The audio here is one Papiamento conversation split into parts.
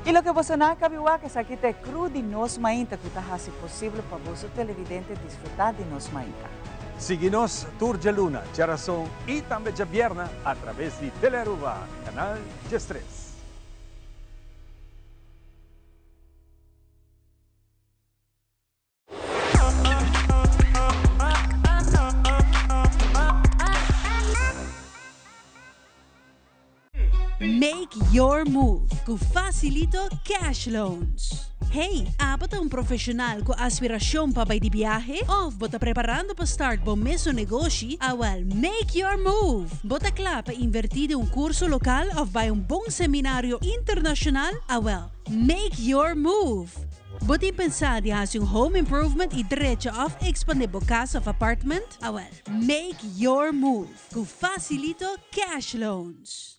Y loke boso no a caba di wak, esaki ta e crew di Nos Mainta cu ta haci posibel pa boso televidente disfruta di Nos Mainta. Sigui nos tur djaluna, djarason y tambe djabierna a traves di Telearuba, Canal 13. Make your move ku Facilito Cash Loans. Hey, abo ta un profesional ku aspiracion pa bai di biahe? Of bo ta preparando pa start bo mesun negoshi? Awel, make your move! Bo ta kla pa inverti den un curso local of bai un bon seminario internacional? Awel, make your move! Bo tin pensa di hasi un home improvement y drecha of expande bo cas of apartment? Awel, make your move cu Facilito Cash Loans.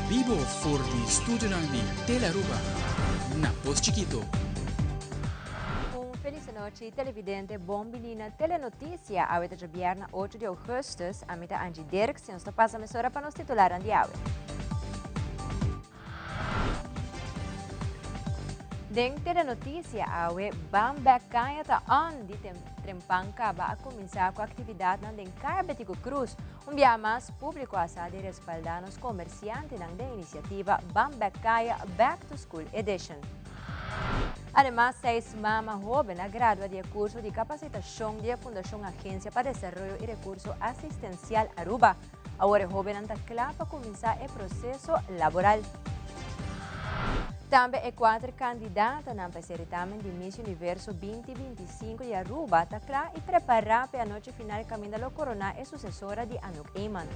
Bibo for di studionan di Telearuba na Pos Chikito. Un feliz nochi televidente, bon bini na Telenoticia. Awe ta djabierna 8 di augustus. Ami ta Angie Dirks y nos ta pasa mesora pa nos titularnan di awe. Den Telenoticia awe, Ban Bek Kaya ta on di trempan kaba a kuminsá ku aktividatnan den Kaya Betico Cruz. Un biaha mas, públiko a sa di respaldá nos komersiantenan den inisiativa Ban Bek Kaya Back to School Edition. Ademas, seis mama hoben a gradua di e curso di capacitacion di e Fundacion Agencia pa Desaroyo y Recurso Asistencial Aruba. Awor e hobennan ta cla pa cuminsa e proceso laboral. Tambe e cuater candidatanan pa e ceritamen di Miss Universo 2025 di Aruba ta cla y prepara pa e anochi final caminda lo corona e sucesora di Anouk Eman.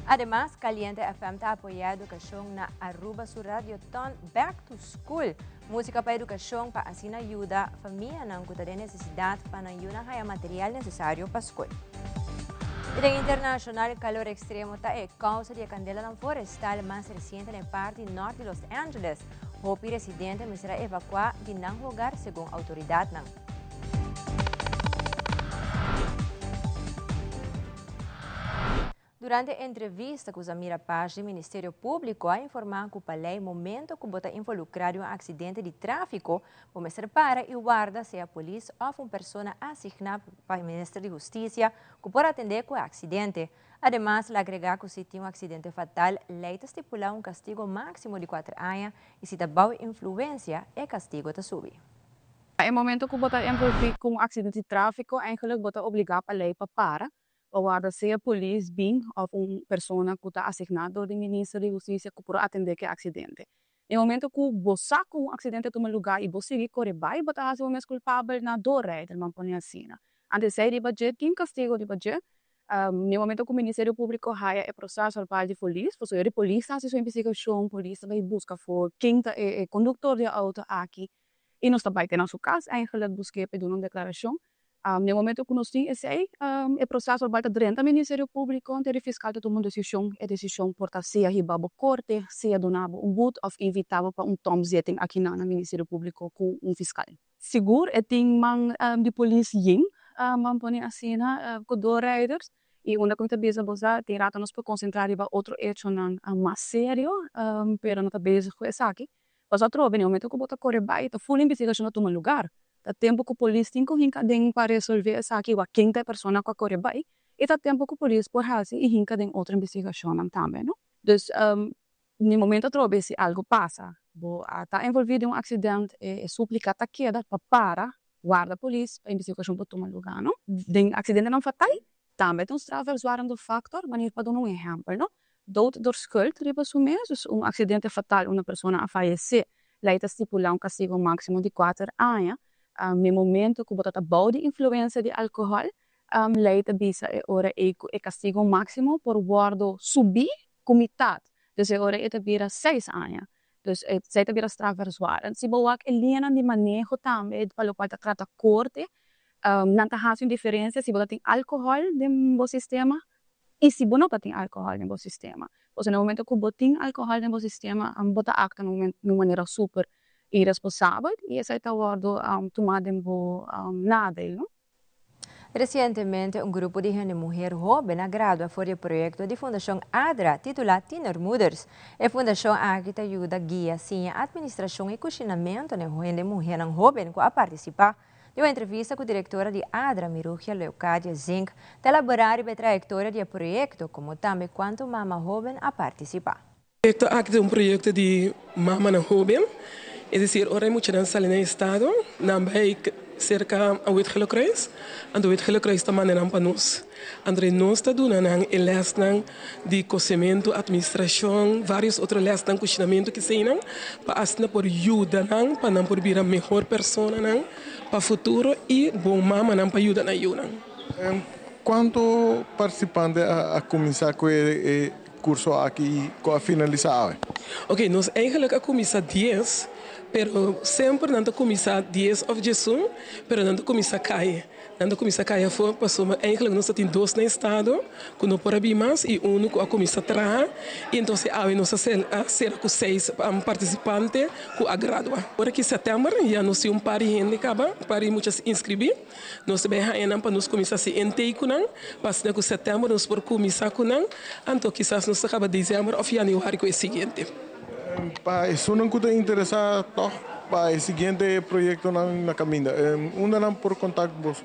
Ademas, Caliente FM ta apoya educacion na Aruba su Radioton Back to School, Musica pa Educacion pa asina yuda famianan cu ta den necesidad pa nan yunan haya material necesario pa scol. Y den internacional, calor extremo ta e causa di e candelanan forestal mas reciente na e parti nort di Los Angeles. Hopi residente mester a evacua di nan hogar segun autoridadnan. Durante entrevista ku Zamira Pash di Ministerio Públiko a informá ku pa lei momento ku bo ta involukrá di un aksidente di tráfiko, bo mester para i warda sea polis òf un persona asigná pa Minister di Hustisia ku por atendé ku e aksidente. Ademas, el a agregá ku si tin un aksidente fatal, lei ta stipulá un kastigo máksimo di kuater aña i si ta bou influensia, e kastigo ta subi. Na e momento ku bo ta envolví ku un aksidente di tráfiko, eigenlijk bo ta obligá pa lei pa para Pa warda sea polis bin of un persona cu ta asigna door di Minister di Husticia cu por atende cu e accidente. Na e momento cu bo sa cu un accidente a tuma lugar y bo sigui core bay, bo ta haci bo mes culpabel na doorrijder, man pone asina. Antes esey riba dje tin castigo riba dje. Na e momento cu Ministerio Publico haya e proceso al pal di polis, pasobra di polis ta haci su investigacion, polis ta bay busca for ken ta e conductor di e auto aki y nos ta bay te na su cas eigenlijk busque pa e duna un declaracion. Na e momento ku nos tin esei, e proseso bai ta drenta Ministerio Públiko, anto e fiskal ta tuma un desishon. E desishon por ta sea hiba bo korte, sea duna bo un but òf invitá bo pa un tomzitting akinan na Ministerio Públiko ku un fiskal. Sigur e tin man di polis yin, ban pone asina, ku doorrijders. I unda ku mi ta bisa bo sa, tin rato nos por konsentrá riba otro echonan mas serio, pero no ta bezig ku esaki. Pasobra atrobe na e momento ku bo ta kore bai ta ful investigashon ta tuma lugar. Ta tempu ku polis tin ku hinka den pa resolve esaki wak ken ta e persona ku a kore bai i ta tempu ku polis por hasi i hinka den otro investigashonnan tambe no. Dus na e momento atrobe si algu pasa bo a ta envolvi den un aksident e suplika ta keda pa para warda polis pa investigashon por tuma lugar no. Den aksidentenan fatal Tambe ta un strafverzwarende factor, manera pa duna un ehempel, no? Dood door schuld riba su mes, dus un accidente fatal unda persona a fayece, ley ta stipula un castigo maximo di kuater aña. Na momento cu bo ta ta bou di influencia di alcohol, ley ta bisa e ora ey cu e castigo maximo por wordo subi cu mitad, dus e ora ey ta bira seis aña. Dus esey ta bira strafverzwarend. Si bo wak e liñanan di maneho tambe pa locual ta trata corte, Nan ta hasi un diferensia si bo ta tin alkohòl den bo sistema i si bo no ta tin alkohòl den bo sistema. Pasobra na e momento ku bo tin alkohòl den bo sistema bo ta aktua na un manera super iresponsabel y esey ta wordo tuma den bo nadeel, no? Recientemente, un grupo di hende muher hoben a gradua for di e proyecto di Fundacion ADRA, titula Tienermoeders. E fundacion aki ta yuda guia, siña administracion y cushinamento na hende muhernan hoben cu a participa. Den un entrevista cu directora di ADRA, Mirugia Leocadia Zink, ta elabora riba e trayectoria di e proyecto, como tambe cuanto mama hoben a participa. E proyecto aki ta un proyecto di mamanan hoben, es decir, ora e muchanan sali na estado, nan bay cerca Wit Gele Kruis, anto Wit Gele Kruis ta manda nan pa nos. Anto nos ta duna nan e lesnan di cosemento, administracion, varios otro lesnan, cushinamento, kiseinan, pa asina por yuda nan pa nan por bira mehor personanan pa futuro y bon mamanan pa yuda nan yunan. Cuanto participante a cuminsa cu e curso aki y cu a finalisa awe? Ok, nos eigenlijk a cuminsa 10, pero semper nan ta cuminsa 10 of 11, pero nan ta cuminsa cay. Nan ta cuminsa cay afo, pasobra eigenlijk nos ta tin dos na estado cu no por a bin mas y uno cu a cuminsa traha, y entonces awe nos a cera cu seis participante cu a gradua. Ora ki september ya nos tin un par di hende caba, un par di muchas inscribi. Nos ta bay haña nan pa nos cuminsa haci intake cu nan, pa asina cu september nos por cuminsa cu nan, anto kisas nos ta caba december of januari cu e siguiente. Pa esunnan cu ta interesa toch pa e siguiente proyectonan na caminda, unda nan por contact boso?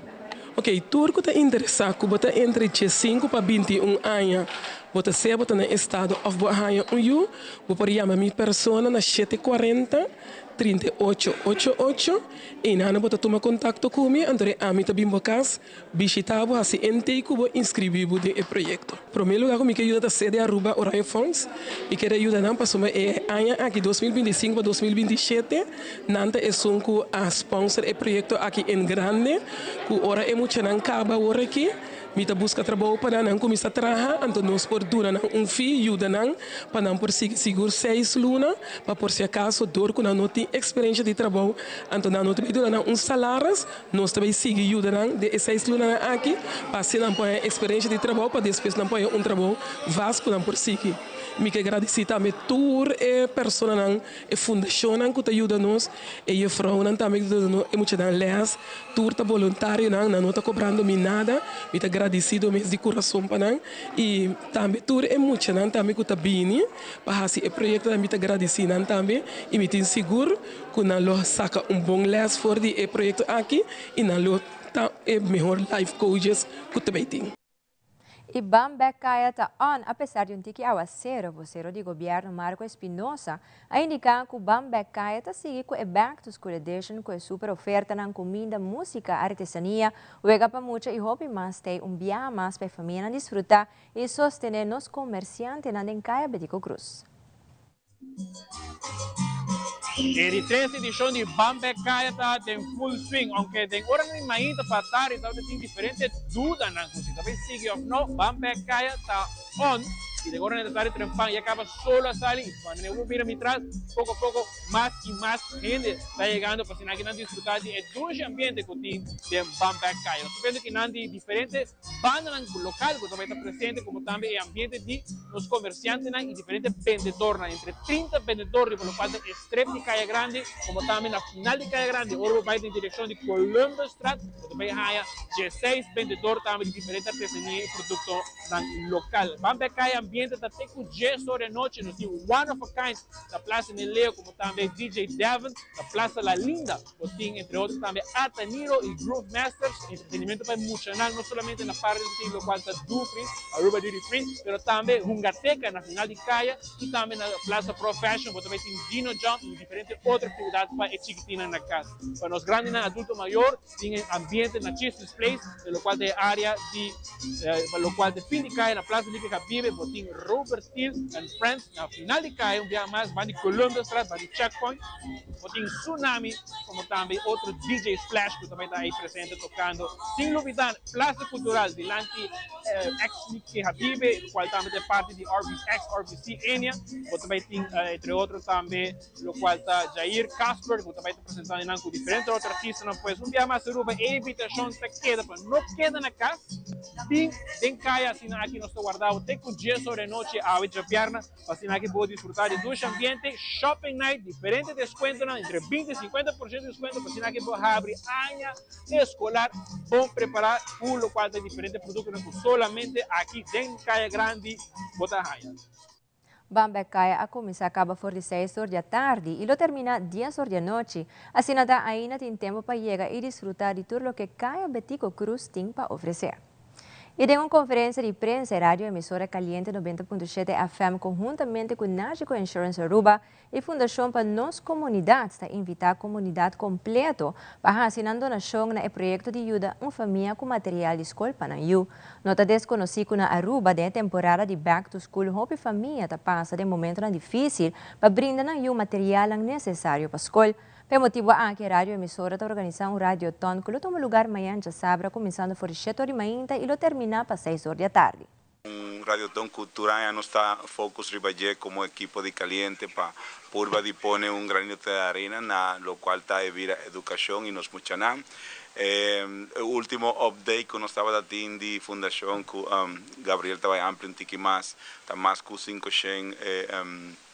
Ok, tur cu ta interesa cu bo ta entre 15 pa 21 aña, bo ta sea bo ta na estado of bo a haña un yu, bo por yama mi persona na 740 38 88 i nan bo ta tuma kontakto ku mi, anto ami ta bin bo kas, bishitá bo, hasi intake ku bo, inskribí bo den e proyekto. Promé lugá ku mi ke yuda ta Sede Aruba Oranje Fonds. Mi kere yuda nan pasobra e aña aki 2025 pa 2027 nan ta esun ku a sponsor e proyekto aki en grande, ku ora e muchanan kaba awor aki, mi ta buska trabou pa nan, nan kuminsá traha, anto nos por duna nan un fee, yuda nan pa nan por sigui sigur 6 luna, pa por si acaso dor ku nan no tin eksperensha di trabou, anto nan no ta duna nan un salaris, nos ta sigui yuda nan den e 6 lunanan aki, pa asina nan por eksperensha di trabou, pa despues nan por un trabou vast ku nan por sigui. Mi ke gradisí tambe tur e personanan, e fundashonnan ku ta yuda nos, e juffrouwnan tambe ku ta yuda nos, e muchanan les, tur ta voluntarionan, nan no ta kobrando mi nada, mi ta gradisido mes di kurason pa nan, i tambe tur e muchanan tambe ku ta bini pa hasi e proyekto, mi ta gradisí nan tambe, i mi tin sigur ku nan lo saka un bon les for di e proyekto aki i nan lo ta e mehor life coaches ku tambe tin. E Ban Bek Caya ta on, apesar di un tiki awacero. Vocero di gobierno Marco Espinosa a indica cu Ban Bek Caya ta sigui cu e Back to School Edition cu e super ofertanan, cuminda, musica, artesania, wega pa mucha y hopi mas t'ey un biaha mas pa famia disfruta y sostene nos comerciantenan den Caya Betico Croes. E di tres edicion di Ban Bek Caya ta den full swing, aunke den ora di mainta pa atardi tin diferente dudanan cu si tambe sigui of no, Ban Bek Caya ta on y den ora di atardi trempan ya caba solo a sali y cuando mi mira mi tras, poco a poco mas y mas hende ta yegando pa asina nan disfruta di e dushi ambiente cu tin den Ban Bek Caya. Nos ta cu nan di diferente bandanan local cu tambe ta presente, como tambe e ambiente di nos comerciantenan y diferente bendedornan, entre 30 bendedor, di locual ta strip di Caya Grandi, como tambe na final di Caya Grandi, ora bay den direccion di Columbusstraat, tambe haya 16 bendedor tambe di diferente artesania y productonan local. Ban Bek Caya ambiente ta te cu 10 or di anochi, nos tin One of a Kind na Plaza Neleo, como tambe DJ Devin na Plaza La Linda. Tin, entre otro, tambe Ataniro y Groove Masters, entretenimento pa muchanan, no solamente na parti di locual ta Dufry, Aruba Duty Free, pero tambe Hungateca na final di caya y tambe na Plaza Pro Fashion, tambe tin Dino Jump y diferente otro actividad pa e chikitinnan na cas. Pa nos grandenan, adulto mayor, tin ambiente na Chistis Place, locual ta area di locual ta fin di caya na Plaza Lique Habibe, tin Robert Steele and Friends na final di caya, un biaha mas, banda di Columbusstraat, banda di Checkpoint, tin Tsunami, como tambe otro DJ Splash, cu tambe ta ey presente tocando. Sin lubida, Plaza Cultural, dilanti ex Lique Habibe, cual tambe ta parti di RBC, ex RBC Enia, tambe tin, entre otro, tambe, locual ta Jair Casper, cu tambe ta presentando cu diferente otro artistanan. Pues un biaha mas, Aruba, e invitacion ta keda pa no keda na cas. Tin den kaya asina aki nos ta warda bo te ku 10 or di anochi awe djabièrnè pa asina aki bo disfrutá di dushi ambiente, shopping night, diferente deskuentonan entre 20 i 50% di deskuento pa asina aki bo habri aña eskolar bon prepará ku lokual ta diferente produktonan ku solamente aki den Kaya Grandi bo ta haña. Ban Bek Kaya a kuminsá kaba for di 6 or di atardi i lo terminá 10 or di anochi. Asina ta ainda tin tempu pa yega i disfrutá di tur loke Kaya Betico Croes tin pa ofresé. I den un konferensia di prensa, radio emisora Caliente 90.7 FM konhuntamente ku Nagico Insurance Aruba i Fundashon pa Nos Komunidat ta invitá komunidat kompleto pa hasi nan donashon na e proyekto di yuda un famia ku material di skol pa nan yu. No ta deskonosí ku na Aruba den temporada di back to school hopi famia ta pasa den momentonan difísil pa brinda nan yu material nesesario pa skol. Pa motibu aki radio emisora ta organisá un radioton ku lo tuma lugá mañan djasabra kuminsando for 7 or di mainta i lo terminá pa 6 or di atardi. Un radioton kultural nos ta focus riba dje komo ekipo di Caliente pa purba di pone un granito di arena na lokual ta bira edukashon i nos muchanan. Último update ku nos tabata tin di fundashon ku Gabriel tabata amplia un tiki mas, ta mas ku 500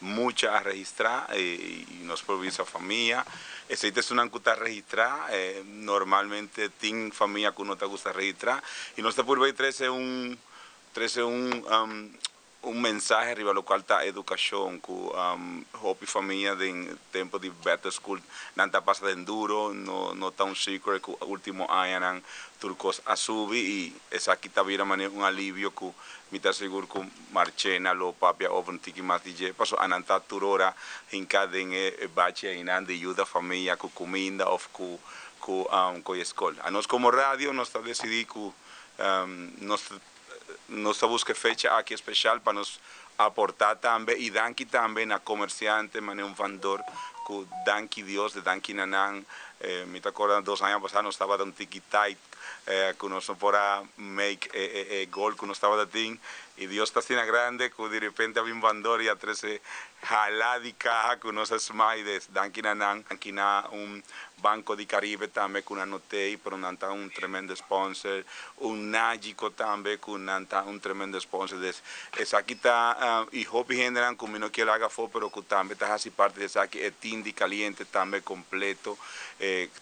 mucha a registrá i nos por bisa famia. Esei ta esunnan ku ta registrá, normalmente tin famia ku no ta gusta registrá i nos ta purba trese un mensahe riba lokual ta edukashon ku hopi famia den tempu di back to school nan ta pasa den duro, no ta un secret ku último añanan tur kos a subi i esaki ta bira manera un alivio ku mi ta sigur ku Marchena lo papia over un tiki mas di dje paso nan ta tur ora hinká den e bachi einan di yuda famia ku kuminda òf ku skol. Anos komo radio nos ta desidí ku nos ta buska fecha aki spesial pa nos aportá tambe i danki tambe na komersiante manera un vendor ku danki Dios de danki na nan. Mi ta kòrda 2 aña pasá nos tabata un tiki tight ku nos no por a make e goal ku nos tabata tin i Dios ta asina grande ku di repente a bin vendor i a trese hala di kaha ku nos a smile des danki na nan, danki na un Banco di Caribe tambe ku nan no t'ei pero nan ta un tremendo sponsor, un Nagico tambe ku nan ta un tremendo sponsor. Des esaki ta i hopi hendenan ku mi no ke laga afó pero ku tambe ta hasi parti di esaki, e team di Caliente tambe kompleto,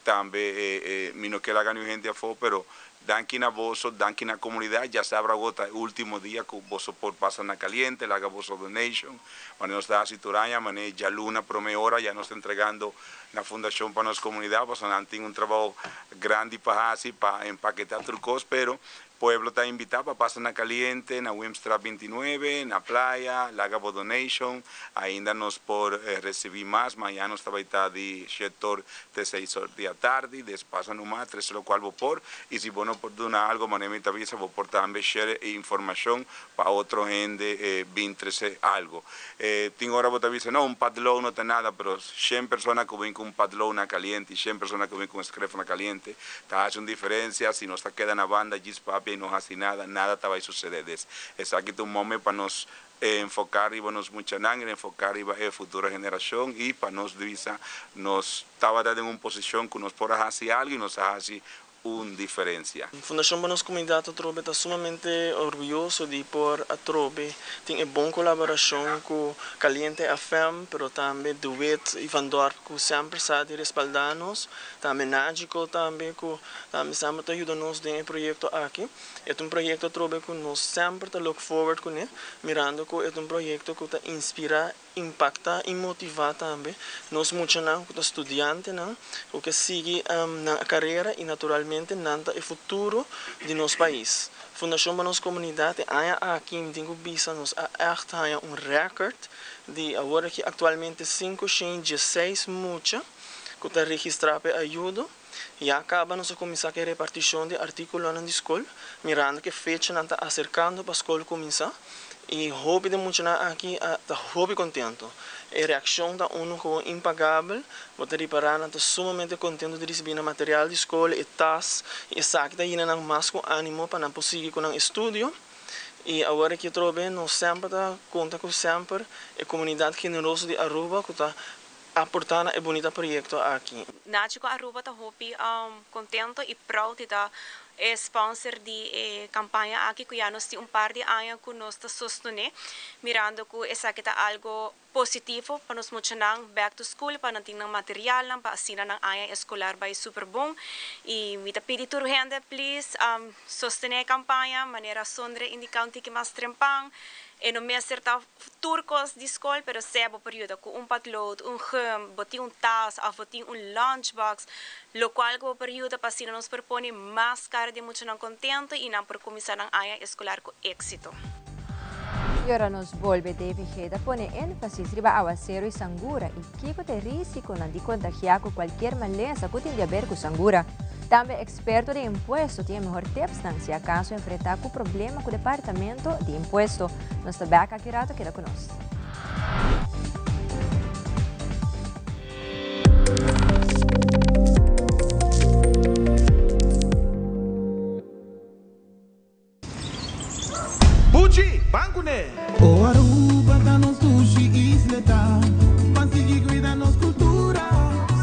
tambe mi no ke laga niun hende afó, pero danki na boso, danki na komunidat. Djasabra awor ta e último dia ku boso por pasa na Caliente, laga boso donation, manera nos ta hasi tur aña, manera djaluna promé ora ya nos ta entregando na Fundashon pa Nos Komunidat, pasobra nan tin un trabou grandi pa hasi pa empaketá tur kos, pero pueblo ta invitá pa pasa na Caliente, na Wimstraat 29, na Playa, laga bo donation. Ainda nos por risibí mas, mañan nos ta bai ta di 7 or te 6 or di atardi, des pasa numa, trese lokual bo por, i si bo no por duna algu, manera mi ta bisa, bo por tambe share informashon pa otro hende bin trese algu. Tin ora bo ta bisa, no, un potlood no ta nada, pero 100 persona ku bin ku un potlood na Caliente, 100 persona ku bin ku un skref na Caliente, ta hasi un diferensia. Si nos ta keda na banda, djis papia i no hasi nada, nada ta bai susedé. Des esaki ta un momento pa nos enfoká riba nos muchanan, enfoká riba e futuro generashon i pa nos bisa nos tabata den un posishon ku nos por hasi algu i nos a hasi un diferensia. Fundashon pa Nos Komunidat atrobe ta sumamente orguyoso di por atrobe tin e bon kolaborashon ku Caliente FM, pero tambe Duet i Van Dorp ku semper sa di respaldá nos, tambe Nagico tambe ku tambe semper ta yuda nos den e proyekto aki. E ta un proyekto atrobe ku nos semper ta look forward kuné, mirando ku e ta un proyekto ku ta inspirá, impaktá i motivá tambe nos muchanan ku ta studiantenan ku ke sigui nan karera i naturalmente nan ta e futuro di nos pais. Fundashon pa Nos Komunidat e aña aki mi tin ku bisa nos a echt haña un record di awor aki aktualmente 516 mucha ku ta registrá pa e ayudo. Ya kaba nos a kuminsá ku e repartishon di artíkulonan di skol, mirando ku e fechanan ta aserkando pa skol kuminsá i hopi di muchanan aki ta hopi kontentu. E reakshon ta unu gewoon impagabel, bo ta ripará nan ta sumamente kontentu di risibí nan material di skol, e tas, i esaki ta yena nan mas ku ánimo pa nan por sigui ku nan estudio. I awor aki atrobe nos semper ta konta ku semper e komunidat generoso di Aruba ku ta aportá na e bunita proyekto aki. Nagico Aruba ta hopi kontentu i proud di ta. E sponsor di e campaña aki cu ya nos tin un par di aña cu nos ta sostene, mirando cu esaki ta algo positivo pa nos muchanan back to school, pa nan tin nan materialnan pa asina nan aña escolar bay super bon. Y mi ta pidi tur hende please sostene e campaña manera Sondre indica un tiki mas trempan. E no mester ta tur cos di scol, pero sea bo por yuda cu un potlood, un gum, bo tin un tas of bo tin un lunchbox, locual cu bo por yuda pa asina nos por pone mas cara di muchanan contento y nan por cuminsa nan aña escolar cu exito. Y ora nos bolbe DVG ta pone énfasis riba awacero y sangura y kico ta e risiconan di contagia cu cualkier malesa cu tin di haber cu sangura. Tambe experto di impuesto tin e mehor tipsnan si acaso enfrenta cu problema cu departamento di impuesto. Nos ta bek aki rato, keda cu nos. Buchi, ban kuné! O Aruba ta nos dushi isleta, Ban sigui cuida nos cultura,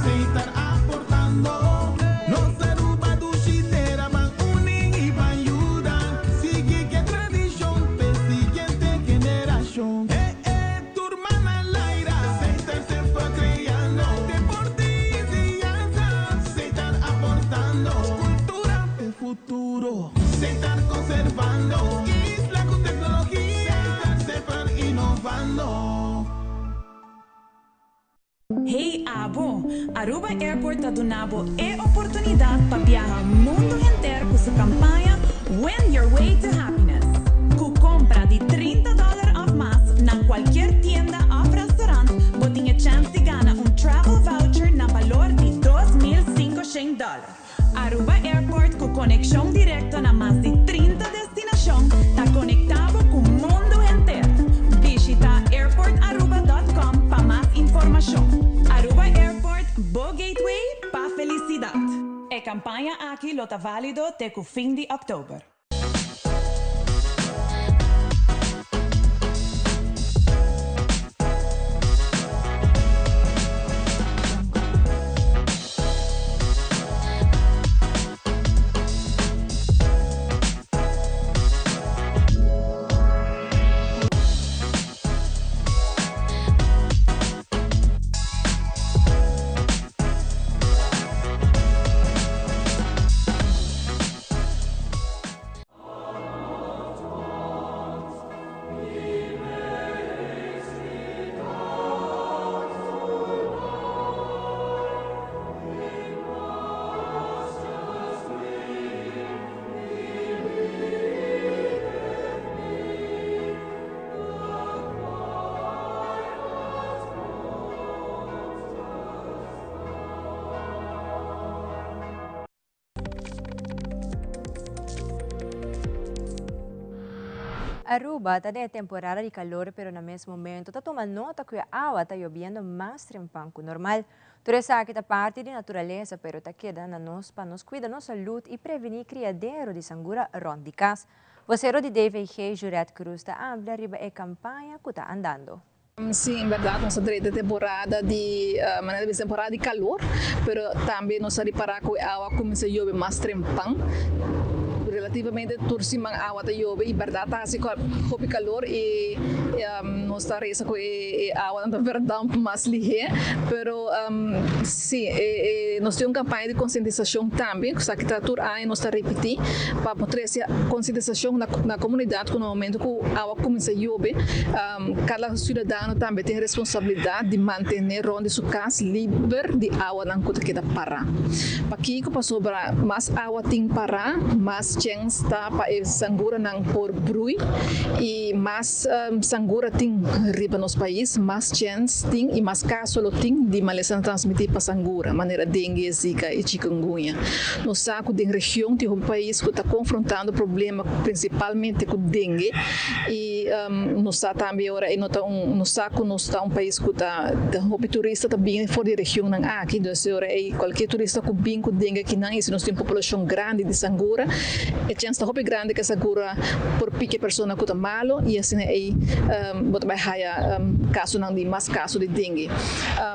Seitar aportando. Nos Aruba dushi tera, Ban uni y ban yuda, Sigui ke tradicion p'e siguiente generacion. E e tur man al aire, Seitar semper creando, Deporte y enseñanza, Seitar aportando. Cultura p'e futuro. Setar conservando isla cu tecnologia. Setar semper innovando. Hey abo! Aruba Airport ta duna bo e oportunidad pa biaha mundo henter cu su campaña Win Your Way to Happiness. Cu compra di 30 dollar of mas na cualkier tienda of restaurant bo tin e chance di gana un travel voucher na balor di 2500 dollar. Aruba Airport cu conexion directo na mas di 30 destinacion ta conecta bo cu mundo henter. Bishita airportaruba.com pa mas informacion. Aruba Airport, bo gateway pa felicidad. E campaña aki lo ta valido te cu fin di october. Aruba ta den e temporada di calor pero na mes momento ta tuma nota cu e awa ta yobiendo mas trempan cu normal. Tur esaki ta parti di naturalesa pero ta keda na nos pa nos cuida nos salud y preveni criadero di sangura rond di cas. Vocero di DVG Jurette Cruz ta amplia riba e campaña cu ta andando. Sí, en berdad nos a drenta temporada di, manera di bisa temporada di calor, pero tambe nos a ripara cu e awa a cuminsa yobe mas trempan. Relativamente tur siman awa ta yobe y berdad ta haci hopi calor y nos ta reza cu e awanan ta verdamp mas lihe. Pero sí, nos tin un campaña di concientisacion tambe, esaki ta tur aña nos ta ripiti pa por trece concientisacion na comunidad cu na momento cu awa cuminsa yobe, Kada siudadano tambe tin responsabilidat di mantené rònt di su kas liber di awanan ku ta keda pará. Pakiko? Pasobra mas awa tin pará, mas chèns ta pa e sanguranan por brui i mas sangura tin riba nos pais, mas chèns tin i mas kaso lo tin di malesanan transmití pa sangura, manera dengue, zika i chikungunya. Nos sa ku den region tin hopi pais ku ta konfrontando problema prinsipalmente ku dengue i Nos sa tambe ora e no ta un, nos sa ku nos ta un pais ku ta hopi turista ta bini for di regionnan aki, dus e ora ei kualkier turista ku bin ku dengue akinan i si nos tin un populashon grandi di sangura e chèns ta hopi grandi ku e sangura por piki e persona ku ta malo i asina ei Bo ta bai haya kasonan di mas kaso di dengue.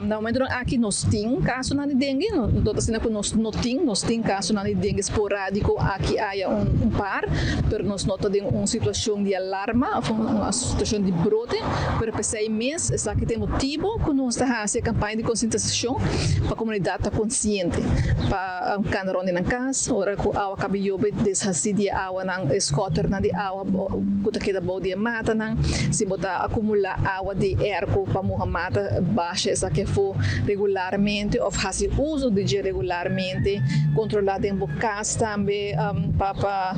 Na momentonan aki nos tin kasonan di dengue, no ta asina ku nos no tin, nos tin kasonan di dengue sporadiko aki aya un par, pero nos no ta den un situashon di alarma òf un situashon di brote, pero p'esei mes esaki ta e motibu ku nos ta hasi e kampaña di konsientisashon pa komunidat ta konsiente pa kanda rònt di nan kas ora ku awa kaba yobe deshasí di e awanan e skòternan di awa ku ta keda bou di e matanan, si bo ta akumulá awa di èrko pa muha mata basha esaki afó regularmente òf hasi uso di dje regularmente, kontrolá den bo kas tambe pa pa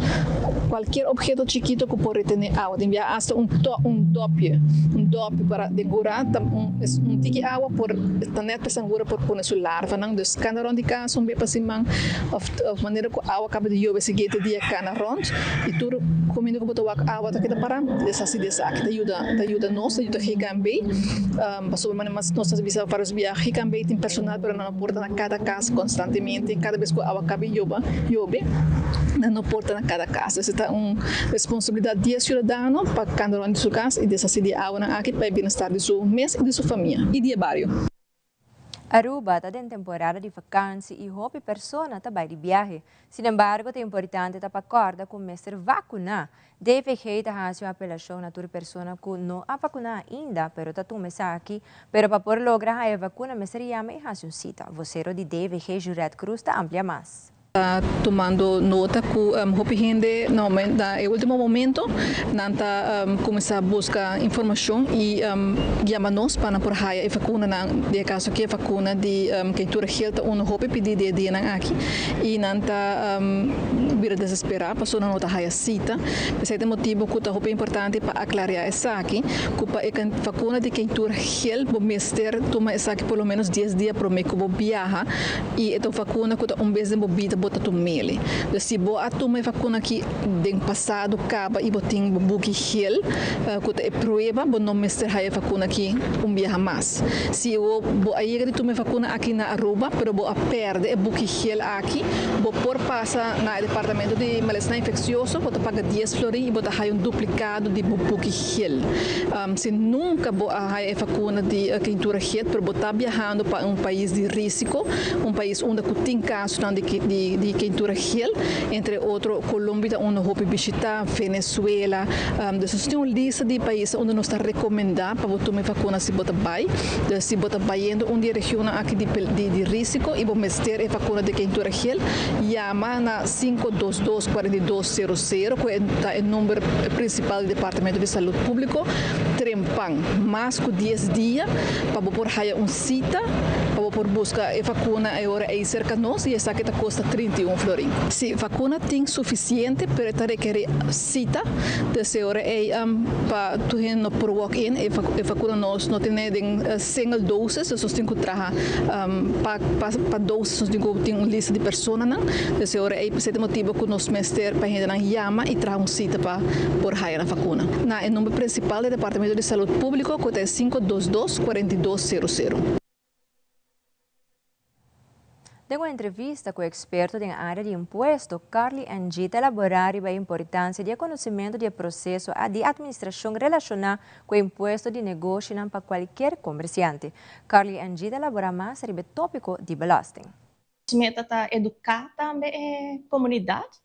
kualkier opheto chikito ku por retené awa, tin bia asta un un dòpje, un dòpi para den gura ta un tiki awa por ta nèt pa sangura por pone su larvanan, dus kanda rònt di kas un bes pa siman òf manera ku awa kaba di yobe siguiente dia kana rònt i tur kuminda ku bo ta wak awa ta keda pará, deshasí di esaki ta yuda ta yuda nos ta yuda GKMB pasobra manera mas nos ta bisa varios bia GKMB tin personal pero nan no por ta na kada kas konstantemente kada bes ku awa kaba yoba yobe nan no por ta na kada kas esei ta un responsabilidat di e siudadano pa kanda rònt di su kas i deshasí di e awanan aki pa e bienestar di su mes i di su famia i di e bario. Aruba ta den temporada di vakansi y hopi persona ta bay di biahe. Sin embargo ta importante ta pa corda cu mester vacuna. DVG ta haci un apelacion na tur persona cu no a vacuna ainda pero ta tuma esaki. Pero pa por logra haya vacuna mester yama y haci un cita. Vocero di DVG Jurette Cruz ta amplia mas. Ta tumando nota ku hopi hende na na e ultimo momento nan ta kuminsá buska informashon i yama nos pa nan por haya e vakunanan. Den e kaso aki e vakuna di keintura gel ta unu hopi pidi di e dianan aki i nan ta bira desesperá pasobra nan no ta haya sita. P'esei ta e motibu ku ta hopi importante pa aklariá esaki ku pa e vakuna di keintura gel bo mester tuma esaki por lo menos dies dia promé ku bo biaha. I e ta un vakuna ku ta un bes den bo bida bo ta tum'el. Dus si bo a tuma e vakuna aki den pasado kaba i bo tin bo buki gel ku ta e prueba, bo no mester haya e vakuna aki un biaha mas. Si bo a yega di tuma e vakuna aki na Aruba pero bo a pèrdè e buki gel aki, bo por pasa na e departamento di malesanan infeksioso, bo ta paga dies florin i bo ta haya un duplikado di bo buki gel. Si nunka bo a haya e vakuna di keintura gel pero bo ta biahando pa un pais di risiko, un pais unda ku tin kasonan di di keintura gel, entre otro Colombia ta unda hopi bishita, Venezuela. Dus nos tin un lista di paisnan unda nos ta rekomendá pa bo tuma e vakuna si bo ta bai. Dus si bo ta bayendo un di e regionnan aki di di risiko i bo mester e vakuna di keintura gel, yama na 522 42 sero sero ku ta e number prinsipal di Departamento di Salud Públiko, trempan mas ku dies dia pa bo por haya un sita pa bo por buska e vakuna e ora ei serka nos i esaki ta kosta 31 florin. Si, vakuna tin sufisiente pero e ta rekerí sita, dus e ora ei pa tur hende no por walk in, e vakuna nos no tene den single doses, dus nos tin ku traha pa pa doses nos tin ku tin un lista di personanan, dus e ora ei p'esei ta motibu ku nos mester pa hendenan yama i traha un sita pa por haya nan vakuna. Na e number prinsipal di Departamento di Salud Públiko ku ta e 522 42 00. Den un entrevista ku eksperto den área di impuesto, Carly NG. ta elaborá riba e importansia di e konosementu di e proseso di atministrashon relashoná ku e impuesto di negoshinan pa kualkier komersiante. Carly NG. ta elaborá mas riba e tópiko di belasting. Nos meta ta eduká tambe e komunidat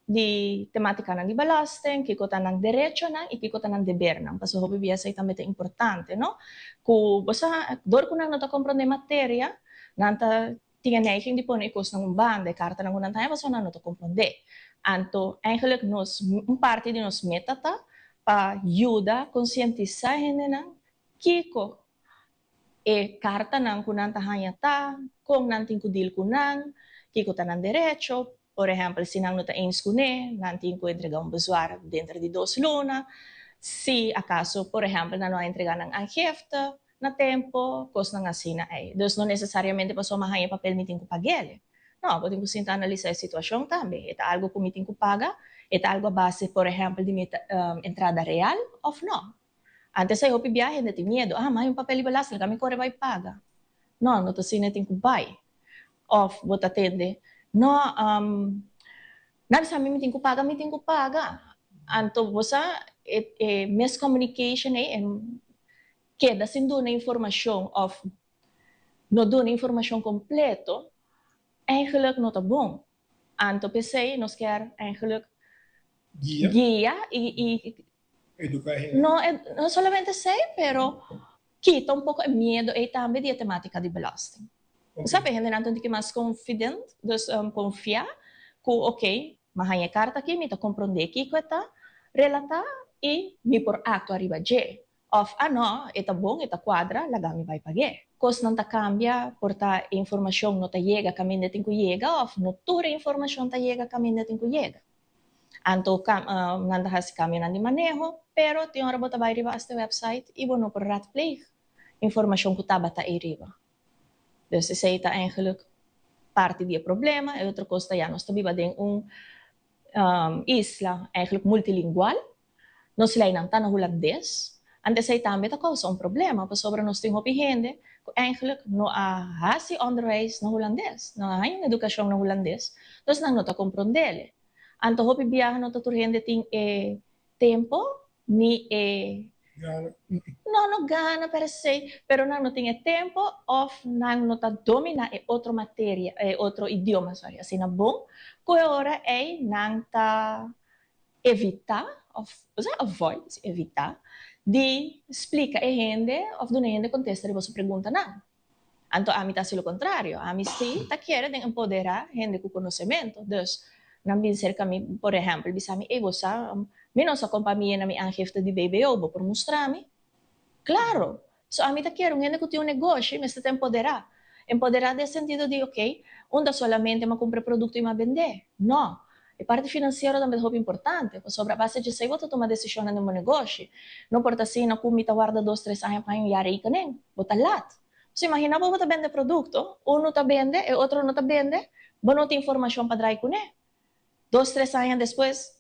di tematikanan di belasting, kiko ta nan derechonan i kiko ta nan debernan. Pasobra hopi bia esei tambe ta importante, no? Ku bo sa, dor ku nan no ta komprondé materia, nan ta tin e neiging di pone e kosnan un banda, e kartanan ku nan ta haña pasobra nan no ta komprondé. Anto, eigenlijk nos, un parti di nos meta ta pa yuda konsientisá hendenan kiko E kartanan ku nan ta haña ta, kon nan tin ku dil ku nan, kiko ta nan derecho. Por ehèmpel, si nan no ta eens kuné, nan tin ku entregá un bezwaar denter di dos luna. Si akaso, por ehèmpel, nan no a entregá nan aangifte na tempu, kosnan asina ei. Dus no nesesariamente pasobra mi a haña e papel mi tin ku pag'el. No, bo tin ku sinta analisá e situashon tambe. E ta algu ku mi tin ku paga? E ta algu a base, por ehèmpel, di mi entrada real òf no? Antes ei hopi biaha hende tin miedu, ah, mi hay un papel di belasting, laga mi kore bai paga. No, no ta asina e tin ku bai. Òf bo ta tende, no, nan bisa mi mi tin ku paga, mi tin ku paga. Anto bo sa, e miscommunication ei, e keda sin duna informashon òf no duna informashon kompleto, eigenlijk no ta bon. Anto p'esei nos kier eigenlijk guia i Educa hende. No, no solamente esei, pero kita un poko e miedo ei tambe di e tematica di belasting. Sabe, e hendenan ta un tiki mas confident, dus confia cu ok, mi a haña e carta aki, mi ta comprende kico e ta relata y mi por actua riba dje. Of, ah no, e ta bon, e ta cuadra, laga mi bay pag'é. Cosnan ta cambia, por ta e informacion no ta yega caminda e tin cu yega of no tur e informacion ta yega caminda e tin cu yega. Anto nan ta hasi cambionan di maneho, pero tin ora bo ta bay riba asta e website y bo no por raadpleeg informacion cu tabata ey riba. Dus esey ta eigenlijk parti di e problema. E otro cos ta ya nos ta biba den un isla eigenlijk multilingual. Nos leynan ta na Hulandes. Anto esey tambe ta causa un problema pasobra nos tin hopi hende cu eigenlijk no a hasi onderwijs na Hulandes, no a haña un educacion na Hulandes, dus nan no ta comprondele. Anto hopi biaha no ta tur hende tin e tempo ni e Gana. No, no gana per se, pero nan no tin e tempo of nan no ta domina e otro materia, e otro idioma, sorry, asina bon, cu e ora ey nan ta evita of, osea avoid, si evita, di splica e hende of duna e hende contesta riba su preguntanan. Anto ami ta hasi lo contrario, ami si ta kere den empodera hende cu conocemento, dus nan bin cerca mi, por ehempel, bisa mi, ey bo sa, mi no sa con pa mi yena mi aangifte di BBO, bo por mustra mi? Claro! So ami ta kere un hende cu tin un negoshi mester ta empodera. Empodera den sentido di, ok, unda solamente mi a cumpra e producto y mi a bende. No. E parti financiero tambe ta hopi importante, pasobra a base djesei bo ta tuma decisionnan den bo negoshi. No por ta asina cu mi ta warda dos tres aña pa haña un jaarrekening. Bo ta lat. So imagina bo bo ta bende producto, unu ta bende, e otro no ta bende, bo no tin informacion pa draai cune. Dos tres aña despues,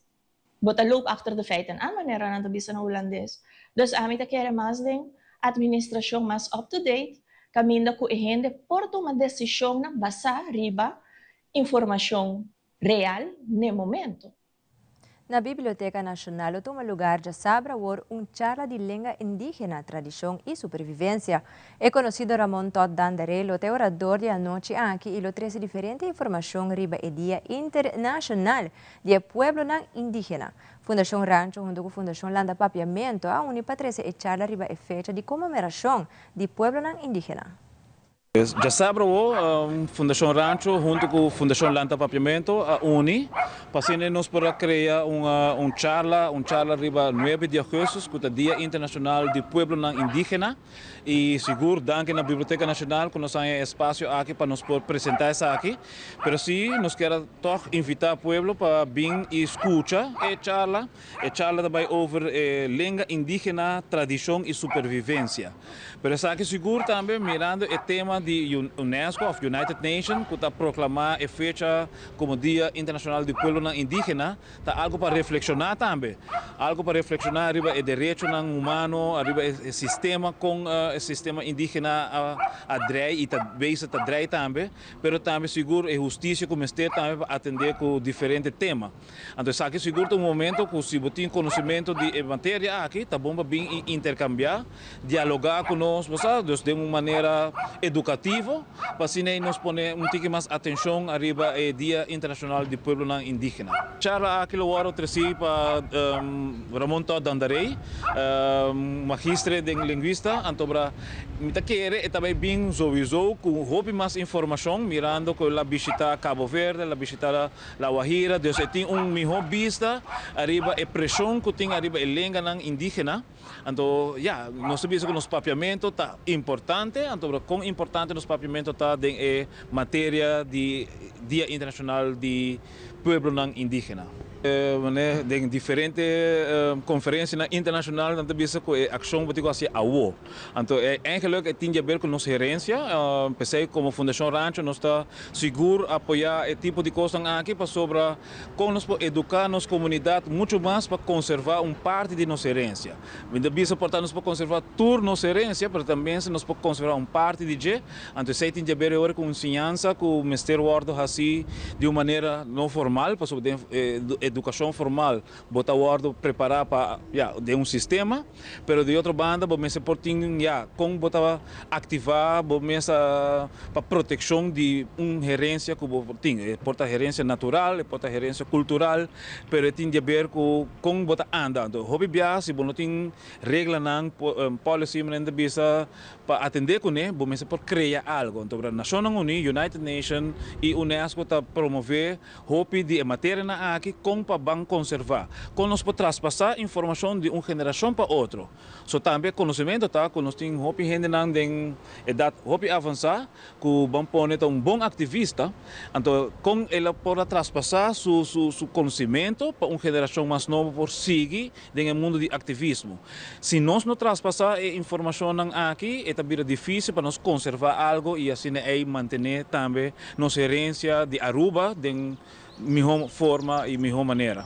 Bo ta loop achter de feiten aan, manera nan ta bisa na Hulandes. Dus ami ta kere mas den administracion mas up to date, caminda cu e hende por tuma decisionnan basa riba informacion real n'e momento. Na Biblioteca Nacional lo tuma lugar djasabra awor un charla di lenga indigena, tradicion y supervivencia. E conocido Ramon Todd Dandaré lo ta e orador di e anochi aki y lo trece diferente informacion riba e Dia Internacional di e pueblonan indigena. Fundacion Rancho hunto cu Fundacion Landa Papiamento a uni pa trece e charla riba e fecha di conmemoracion di pueblonan indigena. Djasabra awo Fundacion Rancho hunto cu Fundacion Lanta Papiamento a uni pa asina nos por a crea un charla, un charla riba nuebe di augustus cu ta Dia Internacional di Pueblonan Indigena. Y sigur danki na Biblioteca Nacional cu nos haña e espacio aki pa nos por presenta esaki. Pero si nos kier a toch invita pueblo pa bin y scucha e charla. E charla ta bay over e lenga indigena, tradicion y supervivencia. Pero esaki sigur tambe mirando e tema di UNESCO of United Nation cu ta proclama e fecha como Dia Internacional di Pueblonan Indigena, Ta algo pa reflekshoná tambe. Algo pa reflekshoná riba e derechonan humano, riba e sistema kon e sistema indígena a drei i ta bezig ta drei tambe, pero tambe sigur e hustisia ku mester tambe pa atendé ku diferente tema. Anto esaki sigur ta un momento ku si bo tin konosementu di e materia aki ta bon pa bin i interkambiá, dialogá ku nos, bo sa, dus den un manera edukativo. Pa asina ei nos pone un tiki mas atencion ariba e Dia Internacional di Pueblonan Indigena. Charla aki lo wòrdu tresí pa Ramon Todd Dandarey, magistre den linguista, antobra mi ta kere e ta bai bin sowiso ku hopi mas informashon mirando ku el a bishita Cabo Verde, el a bishita La Guajira, dus e tin un mihó bista ariba e preshon ku tin ariba e lenganan indigena. Anto, ya, nos ta bisa ku nos papiamentu ta importante, anto pero kon importante nos papiamentu ta den e materia di Dia Internashonal di Pueblonan Indígena. Manera den diferente konferensianan internashonal nan ta bisa ku e akshon bo tin ku hasi awo. Anto eigenlik e tin di aber ku nos herensia, p'esei komo Fundashon Rancho nos ta sigur apoyá e tipo di kosnan aki pasobra Kon nos por eduká nos komunidat muchu mas pa konservá un parti di nos herensia? Mi ta bisa por ta nos por konservá tur nos herensia, pero tambe si nos por konservá un parti di dje, anto esei tin di aber e ora ku un siñansa ku mester wòrdu hasí di un manera no formal. formal, pasobra den edukashon formal bo ta wòrdu prepará pa, ya, den un sistema, pero di otro banda bo mester por tin, ya, kon bo ta aktivá bo mes pa protekshon di un herensia ku bo por tin. E por ta herensia natural, e por ta herensia kultural, pero e tin di aber ku kon bo ta anda. Anto hopi biaha si bo no tin reglanan, policy manera nan ta bisa, Pa atendé kuné, bo mester por krea algu. Anto Nashonnan Uní, United Nation, i unesco ta promové hopi di e materianan aki kon pa ban konservá, kon nos por traspasá informashon di un generashon pa otro. So tambe konosementu ta ku nos tin hopi hendenan den edat hopi avansá ku ban pone ta un bon aktivista, anto kon el a por a traspasá su su konosementu pa un generashon mas nobo por sigui den e mundu di aktivismo. Si nos no traspasá e informashonnan aki, e ta bira difísil pa nos konservá algu i asina ei mantené tambe nos herensia di Aruba den mihó forma i mihó manera.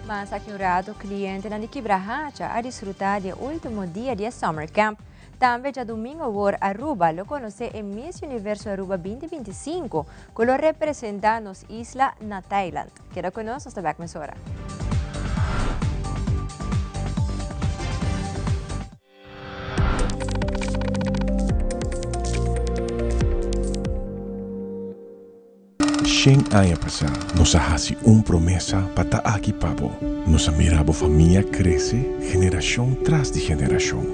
Mas aki un rato klientenan di Kibrahacha a disfrutá di e último dia di e Summer Camp. Tambe djadumingo awor Aruba lo konosé e Miss Universo Aruba 2025 ku lo representá nos isla na Thailand. Keda ku nos, nos ta bèk mesora. Shen aña pasá nos a hasi un promesa pa ta aki pa bo. Nos a mira bo famia krese generashon tras di generashon.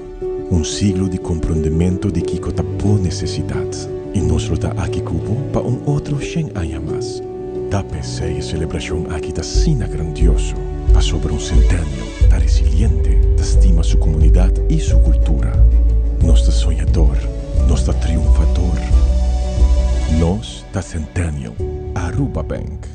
Un siglo di komprondementu di kiko ta bo nesesidat. I nos lo ta aki ku bo pa un otro shen aña mas. Ta p'esei e selebrashon aki ta asina grandioso, pasobra un Centennial ta resiliente, ta stima su komunidat i su kultura. Nos ta soñador, nos ta triunfador. Nos ta Centennial. Aruba Bank.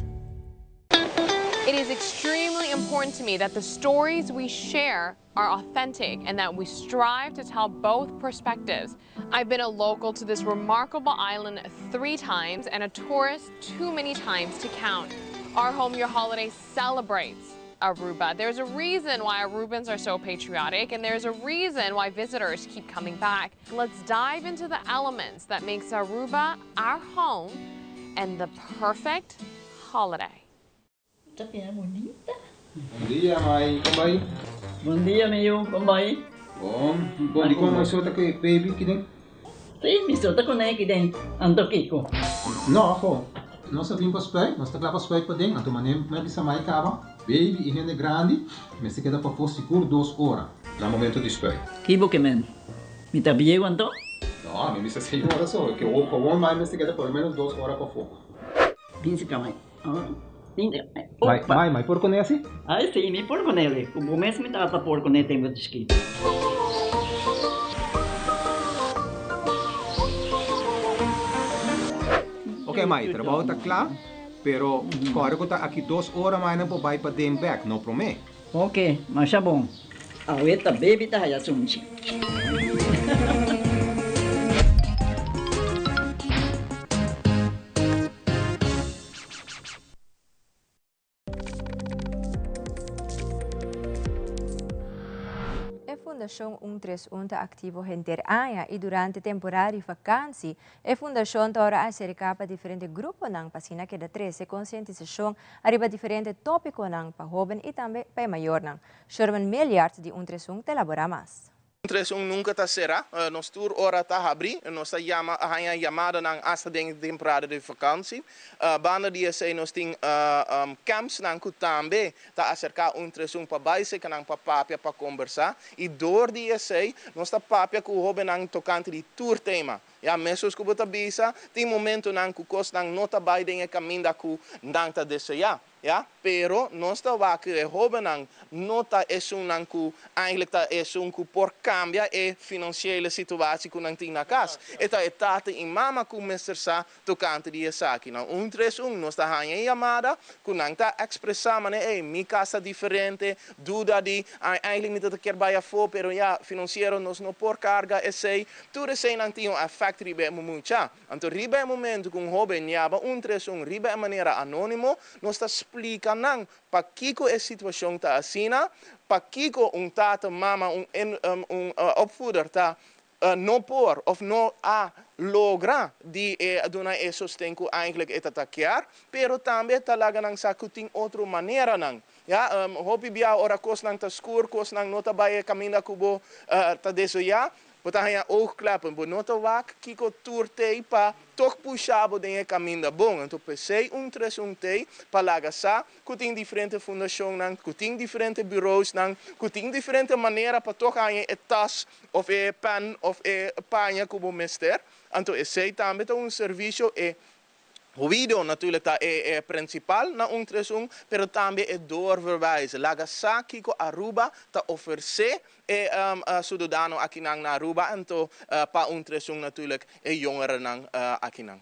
It is extremely important to me that the stories we share are authentic and that we strive to tell both perspectives. I've been a local to this remarkable island three times and a tourist too many times to count. Our Home Your Holiday celebrates Aruba. There's a reason why Arubans are so patriotic and there's a reason why visitors keep coming back. Let's dive into the elements that makes Aruba our home and the perfect holiday. Ta bira bunita. Bon dia mai, kon bai? Bon dia mi yu, kon bai? Bon, bon di kon mai so ta ku e baby kiden? Si, mi so ta kuné kiden, anto kiko? No, afo, nos a bin pa spuit, nos ta kla pa spuit paden, anto manera mi a bisa mai kaba, baby i hende grandi mester keda pafó sigur dos ora na momento di spuit. Ki bo ke men? Mi ta bieu anto? No, mi bisa seis ora so, ke awor mai mester keda por lo menos dos ora pafó. Bin si ka mai. Mai, mai, mai por kuné asi? Ai si, mi por kuné. Ku bo mes mi tata por kuné tempu di chikito. Ok mai, trabou ta kla, pero kòrda ku ta aki dos ora mai nan por bai paden bèk, no promé. Ok, masha bon. Awe ta baby ta haya sunchi. E Fundashon Un Tres Un ta aktivo henter aña i durante temporada di vakansi e fundashon ta ora aserká pa diferente gruponan pa asina keda trese konsientisashon ariba diferente tópikonan pa hóben i tambe pa e mayornan. Sherman Milliard di Un Tres Un ta elaborá mas. Un tres un nunka ta será, nos tur ora ta habrí, nos ta yama haña yamadanan asta den e temporada di vakansi. Banda di esei nos tin campsnan ku tambe ta aserká un tres un pa bai serka nan pa papia, pa kombersá. I dor di esei nos ta papia ku hóbennan tokante di tur tema. Ya, meskos ku bo ta bisa, tin momentunan ku kosnan no ta bai den e kaminda ku nan ta deseá. Ya, pero nos ta wak ku e hóbennan no ta esunnan ku eigenlijk ta esun ku por kambia e finansiële situatie ku nan tin na kas. E ta e tata i mama ku mester sa tokante di esaki. Na un tres un nos ta haña e yamada ku nan ta ekspresá manera ey mi kas ta diferente, duda di eigenlijk mi ta ta kier bai afó pero ya finansiero nos no por karga esei. Tur eseinan tin un èfèkt riba e mucha. Anto riba e momento ku un hóben yaba un tres un riba e manera anónimo, nos ta splika nan pakiko e situashon ta asina, pakiko un tata, mama, un un opvoeder ta no por of no a logra di duna e sosten cu eigenlijk e ta kier, pero tambe ta laga nan sa cu tin otro maneranan. Ja, hopi bia ora cosnan ta scur, cosnan no ta bay caminda cu bo ta desea, bo ta haya oogkleppen, bo no ta wak kiko tur t'ey pa toch pusha bo den e caminda bon. Anto p'esey 131 t'ey pa laga sa cu tin diferente fundacionnan, cu tin diferente bureausnan, cu tin diferente manera pa toch haya e tas of e pen of e paña cu bo mester. Anto esey tambe ta un servicio. E Huido natuurlijk ta e principal na 131, pero tambe e doorverwijs. Laga sa kiko Aruba ta ofrece e ciudadano akinan na Aruba, anto pa 131 natuurlijk e jongerennan akinan.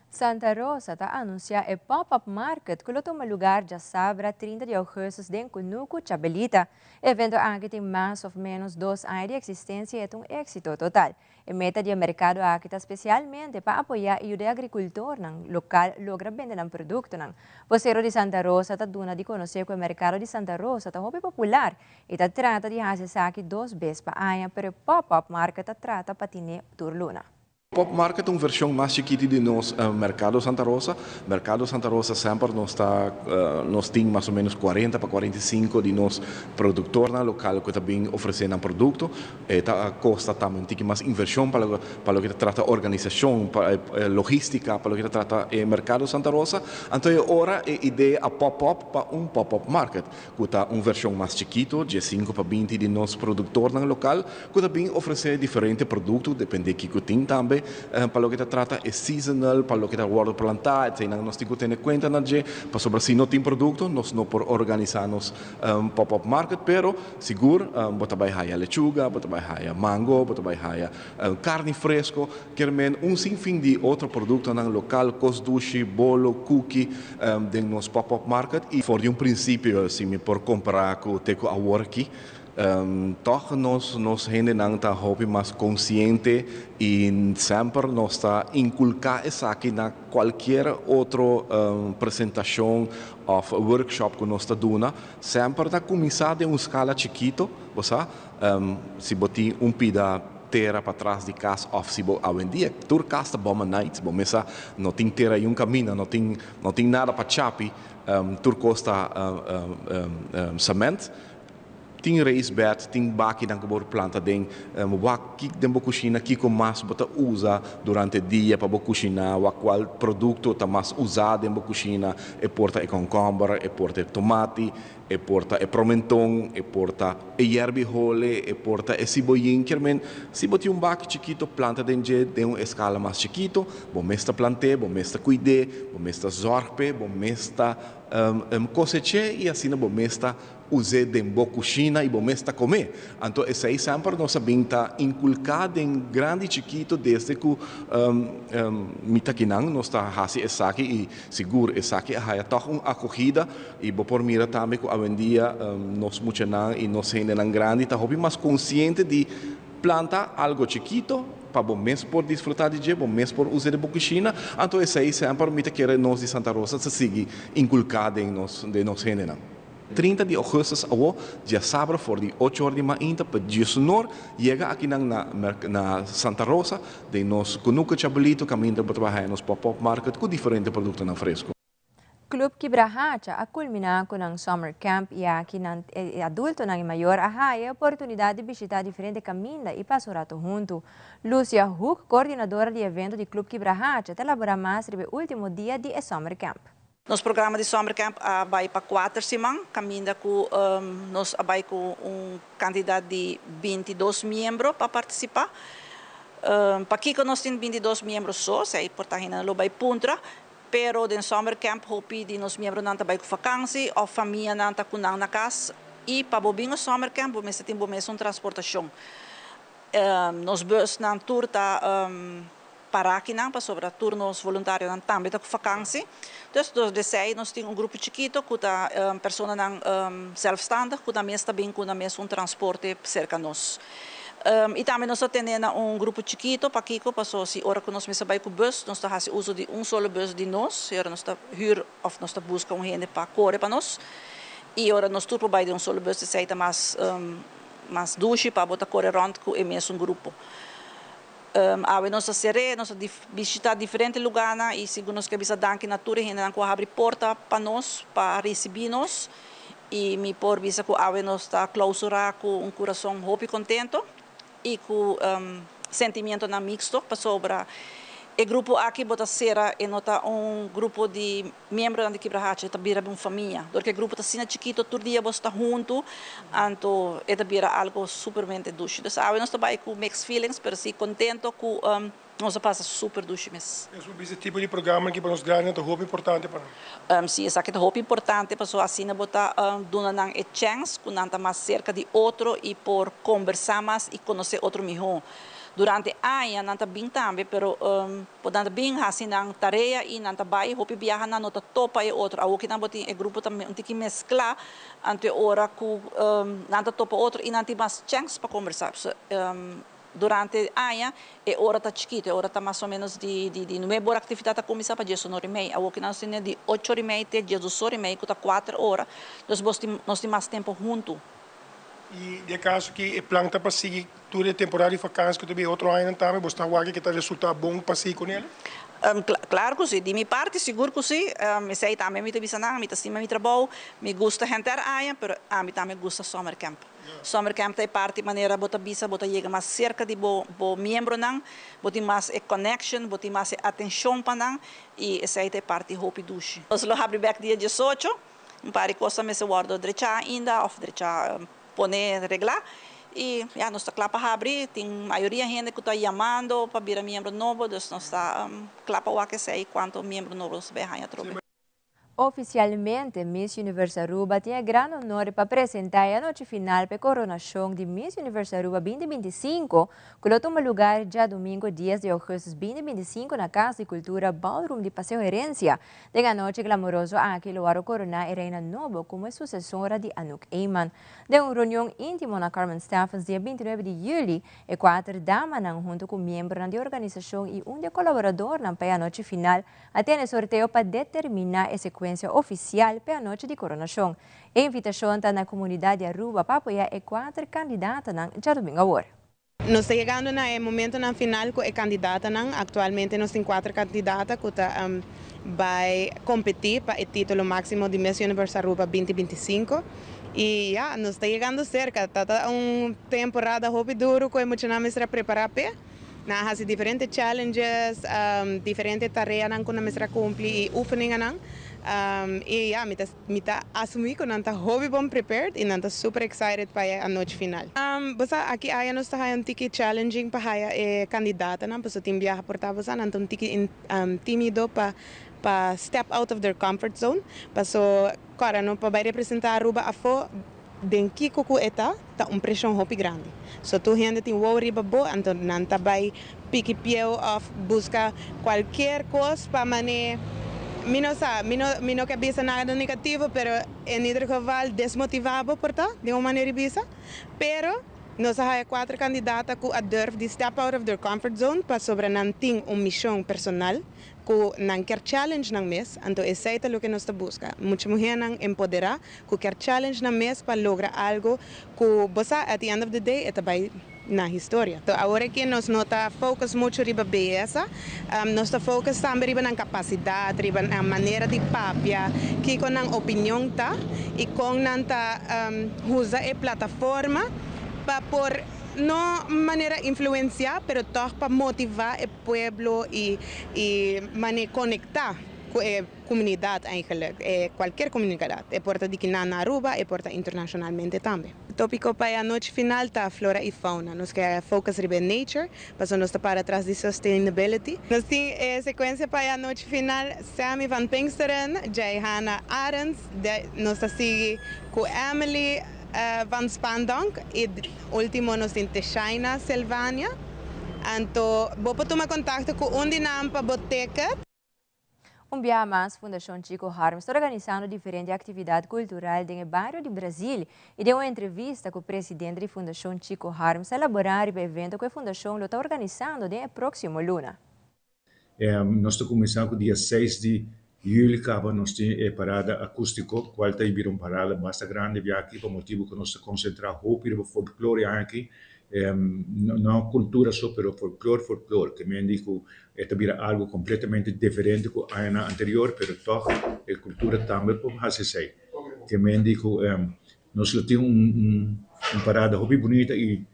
Santa Rosa ta anuncia e pop-up market cu lo tuma lugar diasabra 30 di augustus den Cunucu Chabelita. E evento aki tin mas of menos 2 aña di existencia y ta un exito total. E meta di mercado aki ta specialmente pa apoya e agricultornan local logra bende nan productonan. Vocero di Santa Rosa ta duna di conoce cu e mercado di Santa Rosa ta hopi popular y ta trata di haci esaki dos bes pa aña, pero pop-up market ta trata pa tine tur luna. Pop Market ta un version mas chikito di nos Mercado Santa Rosa. Mercado Santa Rosa semper nos tin mas o menos 40 pa 45 di nos productornan local cu tambe ta ofrece nan producto. Ta costa tambe un mas inversion pa loke ta trata organisacion, pa logistica, pa loke ta trata Mercado Santa Rosa. Anto, ora e idea a pop-up pa un pop-up market, cu ta un version mas chikito, di 5 pa 20 di nos productornan local, cu tambe ta ofrece diferente producto, depende di kico tin tambe, pa loke ta trata e seasonal, pa loke ta wordo planta, etc. Nos tin cu tene cuenta na dje, pasobra si no tin producto, nos no por organisa nos pop-up market, pero sigur, bo ta bay haya lechuga, bo ta bay haya mango, bo ta bay haya carni fresco, kiermen un sinfin di otro productonan local, cos dushi, bolo, cookie, den nos pop-up market. Y for di un principio, si mi por compara cu te cu awor aki, toch nos hendenan ta hopi mas consciente y semper nos ta inculca esaki na cualkier otro presentacion of workshop cu nos ta duna. Semper ta cuminsa den un escala chikito, bo sa, si bo tin un pida tera patras di cas of si bo awendia tur cas ta bomba nights, bo mes sa, no tin tera y un camina, no tin nada pa chapi, tur cos ta cement. Tin raised bed, tin bakinan cu bo planta den, wak den bo cushina kico mas bo ta usa durante dia pa bo cushina, wak cual producto ta mas usa den bo cushina, e por ta e cucumber, e por ta e tomati, e por ta e promenton, e por ta e yerb'i hole, e por ta e siboyin. Kiermen, si bo tin un baki chikito, planta den dje den un escala mas chikito, bo mes ta plant'e, bo mes ta cuid'e, bo mes ta zorg p'e, bo mes ta cosech'e y asina bo mes ta us'e den bo cushina y bo mes ta come. Anto, esey semper nos a bin ta inculca den grandi chikito desde cu mi ta akinan, nos ta hasi esaki y sigur esaki a haya toch un acogida y bo por mira tambe cu awendia nos muchanan y nos hendenan grandi ta hopi mas consciente di planta algo chikito pa bo mes por disfruta di dje, bo mes por usa den bo cushina. Anto, esey semper mi ta kere nos di Santa Rosa ta sigui inculca den nos hendenan. 30 di augustus awo, diasabra, for di 8 or di mainta pa 10 or, yega aki na Santa Rosa, den nos Cunucu Chabelito, caminda pa traha nos pop-up market cu diferente productonan fresco. Club Kibrahacha a culmina cu un summer camp y aki nan adultonan mayor a haya oportunidad di bishita diferente caminda y pasa un rato hunto. Lucia Hoek, coordinadora di evento di Club Kibrahacha, ta elabora mas riba e ultimo dia di summer camp. Nos programa di Summer Camp a bay pa 4 siman, caminda cu nos a bay cu un cantidad di 22 miembro pa participa. Pakico nos tin 22 miembro so, esey por ta lo bay puntra, pero den Summer Camp hopi di nos miembronan ta bay cu vakantie of famianan ta cu nan na cas y pa bo bin Summer Camp bo mester tin bo mes un transportacion. Nos busnan tur ta para akinan pasobra tur nos voluntarionan tambe ta cu vakantie. Dus desde nos tin un grupo chikito cu ta personanan zelfstandig cu tambe ta bin cu mes un transporte cerca nos. Y tambe nos tin un grupo chikito pakico paso si ora cu nos mester bay cu bus, nos ta haci uso di un solo bus di nos, y ora nos ta huur of nos ta busca un hende pa core pa nos. Y ora nos tur bay den un solo bus, esey ta mas mas dushi pa bo ta kore rònt ku e mesun grupo. Awe nos a ser'é, nos a bishitá diferente lugánan i sigur nos ke bisa danki na tur e hendenan ku a habri porta pa nos pa risibí nos i mi por bisa ku awe nos ta klousurá ku un kurason hopi kontento i ku sentimientonan mixto pasobra e grupo aki bo ta sera e no ta un grupo di miembronan di Kibrahacha e ta bira un famia dor ku e grupo ta asina chikito tur dia bo sta huntu anto e ta bira algo supermente dushi dus awe nos ta bai ku mixed feelings pero si kontento ku Nos a pasa super dushi mes. Nos por bisa e tipo di programa aki pa nos grandinan ta hopi importante pa nan. Si, esaki ta hopi importante pasobra asina bo ta duna nan e chèns ku nan ta mas serka di otro i por kombersá mas i konosé otro mihó. Durante aña nan ta bin tambe pero por nan ta bin hasi nan tarea i nan ta bai hopi biaha nan no ta topa e otro. Awor ki nan bo tin e grupo ta un tiki mesklá anto e ora ku nan ta topa otro i nan tin mas chèns pa kombersá. Durante aña e ora ta chikito, e ora ta mas o menos di di nuebe ora actividad ta cuminsa pa dies un ora y mei. Awor ki nos tene di ocho ora y mei te diesdos ora y mei cu ta cuater ora, dus bos tin nos tin mas tempo hunto. Y den caso ki e plan ta pa sigui tur e temporada di vakantie cu ta bin otro añanan tambe, bos ta wak ke ta resulta bon pa sigui con el? Claro cu si, di mi parti sigur cu si, esey tambe mi ta bisa nan, mi ta stima mi trabou, mi gusta henter aña, pero ami tambe gusta summer camp. Summer camp ta e parti manera bo ta bisa bo ta yega mas serka di bo bo miembronan, bo tin mas e connection, bo tin mas e atencion pa nan y esey ta e parti hopi dushi. Nos lo habri bek dia diesocho, un par di cos ta mester wordo drecha ainda of drecha pone regla y ya nos ta cla pa habri, tin mayoria hende cu ta yamando pa bira miembro nobo dus nos ta cla pa wak esey cuanto miembro nobo nos ta bay haya atrobe. Oficialmente, Miss Universe Aruba tin e gran honor pa presenta e anochi final pa e coronacion di Miss Universe Aruba 2025, cu lo tuma lugar djadomingo dies di augustus 2025 na Cas di Cultura Ballroom di Paseo Herencia. Den anochi glamoroso aki lo wòrdu corona e reina nobo como e sucesora di Anouk Eman. Den un reunion intimo na Carmen Steffens dia 29 di juli, e cuater damanan hunto cu miembronan di organisacion y un di e colaboradornan pa e anochi final A tene sorteo pa determiná e sekuensia ofisial p'e anochi di koronashon. E invitashon ta na komunidat di Aruba pa apoyá e kuater kandidatonan djadumingu awor. Nos ta yegando na e momentonan final ku e kandidatanan. Aktualmente nos tin kuater kandidata ku ta bai kompetí pa e título máksimo di Miss Universe Aruba binti 25. I ya, nos ta yegando serka. Ta ta un temporada hopi duru ku e muchanan mester a prepará p'e. Nan a hasi diferente challenges, diferente tareanan ku nan mester a kumpli i oefeninganan. I ya, mi ta mi ta asumí ku nan ta hopi bon prepared i nan ta super excited pa e anochi final. Bo sa, aki aya nos ta haya un tiki challenging pa haya e kandidatanan, pasobra tin biaha por ta bo sa nan ta un tiki timido pa pa step out of their comfort zone. Paso, kòrda no, pa bai representá Aruba afó, Den kiko ku e ta, ta un preshon hopi grandi. So tur hende tin wou riba bo, anto nan ta bai piki pieu òf buska kualkier kos pa man'é, mi no sa, mi no mi no ke bisa nada negativo, pero en ieder geval desmotivá bo por ta, den un manera di bisa. Pero nos a haya kuater kandidata ku a durf di step out of their comfort zone pasobra nan tin un mishon personal ku nan kier challenge nan mes, anto esei ta loke nos ta buska, mucha muhénan empoderá ku kier challenge nan mes pa logra algo ku bo sa at the end of the day e ta bai na historia. So awor aki nos no ta focus muchu riba beyesa, nos ta focus tambe riba nan kapasidat, riba nan manera di papia, kiko nan opinion ta i kon nan ta usa e plataforma pa por no manera influencia pero tòg pa motivá e pueblo i i manera konektá ku e komunidat eigenlijk, e kualkier komunidat, e por ta di kinan na Aruba, e por ta internashonalmente tambe. Topiko pa e anochi final ta flora i fauna. Nos ke focus riba e nature, pasobra nos ta para tras di sustainability. Nos tin e sekuensia pa e anochi final, Sammy van Pinksteren, Jayhana Arends, de nos ta sigui ku Emily van Spaandonk i ultimo nos tin Teshaina Silvania. Anto bo por tuma kontakto ku un di nan pa bo ticket. Un biaha mas Fundashon Chico Harms ta organisando diferente aktividat kultural den e bario di Brazil i den un entrevista ku presidente di Fundashon Chico Harms a laborá riba evento ku e fundashon lo ta organisando den e próksimo luna. Nos ta kuminsá ku dia seis di Juli kaba nos tin e parada akústiko, kual ta bira un parada basta grandi bia aki pa motibu ku nos ta konsentrá hopi riba folklor e aña aki, no kultura so pero folklor folklor, ke men di ku e ta bira algu kompletamente diferente ku añanan anterior pero tòg e kultura tambe por hasi esei. Ke men di ku nos lo tin un parada hopi bunita i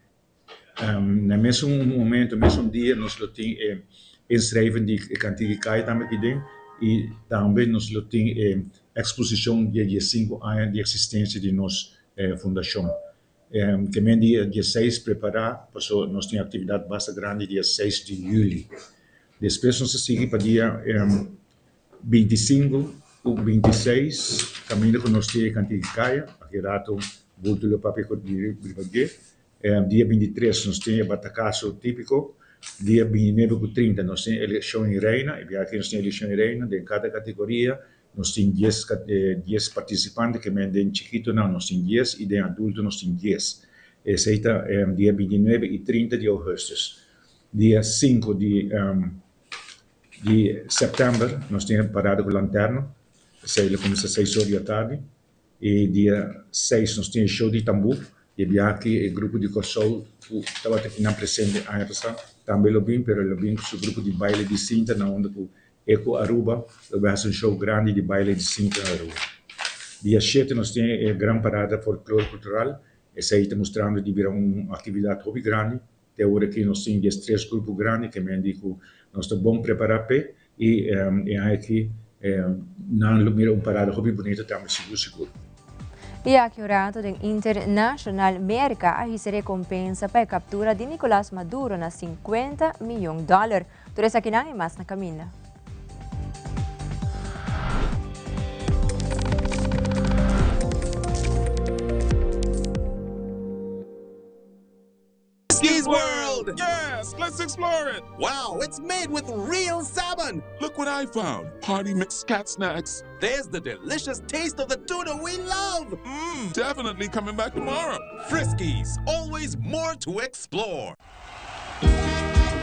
Na mesun momento, mesun dia nos lo tin e inschrijven di e Kantiki Kai tambe aki den y tambe nos lo tin e exposicion di e diesinco aña di existencia di nos fundacion. Ke men dia dieseis prepara paso nos tin actividad basta grandi dia seis di juli. Despues nos ta sigui pa dia bintisinco cu bintiseis caminda cu nos tin e Kantiki Kai, aki rato Bulto lo papia cu riba dje. Dia bintitres nos tin e batakaso típiko. Dia bintinuebe ku trinta nos tin elekshon i reina. E biaha aki nos tin elekshon i reina den kada kategoria. Nos tin dies dies partisipante ke men den chikitonan nos tin dies i den adulto nos tin dies. Esei ta dia bintinuebe i trinta di ougùstùs. Dia sinku di di sèptèmber nos tin e parada ku lanterna. Esei lo kuminsá seis ora di atardi. E dia seis nos tin e show di tambú. E biaha aki e grupo di Kòrsou ku tabata kinan presente aña pasá tambe lo bin, pero e lo bin ku su grupo di baile di sinta na unda ku Eco Aruba lo bai hasi un show grandi di baile di sinta na Aruba. Dia shete nos tin e gran parada folklor kultural. Esei ta mustrando di bira un aktividat hopi grandi. Te ora aki nos tin dies tres grupo grandi ke men di ku nos ta bon prepará p'e i e aña aki nan lo mira un parada hopi bunita tambe sigur sigur. I aki un rato den Internacional Merca a hisa recompensa pa e captura di Nicolas Maduro na 50 miyon dollar. Tur esakinan y mas na caminda. Friskies World! Yes, let's explore it! Wow, it's made with real salmon! Look what I found! Party mix cat snacks. There's the delicious taste of the tuna we love! Mmm, definitely coming back tomorrow. Friskies, always more to explore.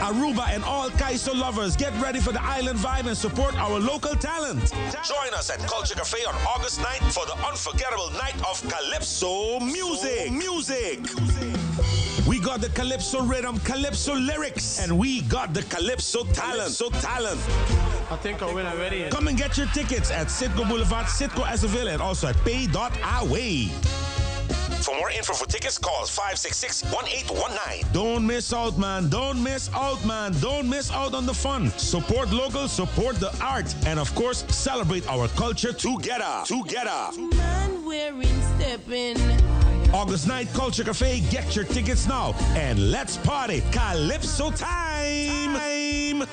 Aruba and all Kaiso lovers, get ready for the island vibe and support our local talent. Join us at Culture Cafe on August 9th for the unforgettable night of Calypso music. Music. We got the Calypso rhythm, Calypso lyrics, and we got the Calypso talent. So talent. I think I win already. Come and get your tickets at Citgo Boulevard, Citgo Azaville, and also at pay.away. For more info for tickets, call 566-1819. Don't miss out, man. Don't miss out, man. Don't miss out on the fun. Support local, support the art, and of course, celebrate our culture together. Together. Man wearing stepping. August 9th, Culture Cafe. Get your tickets now. And let's party. Calypso time. time.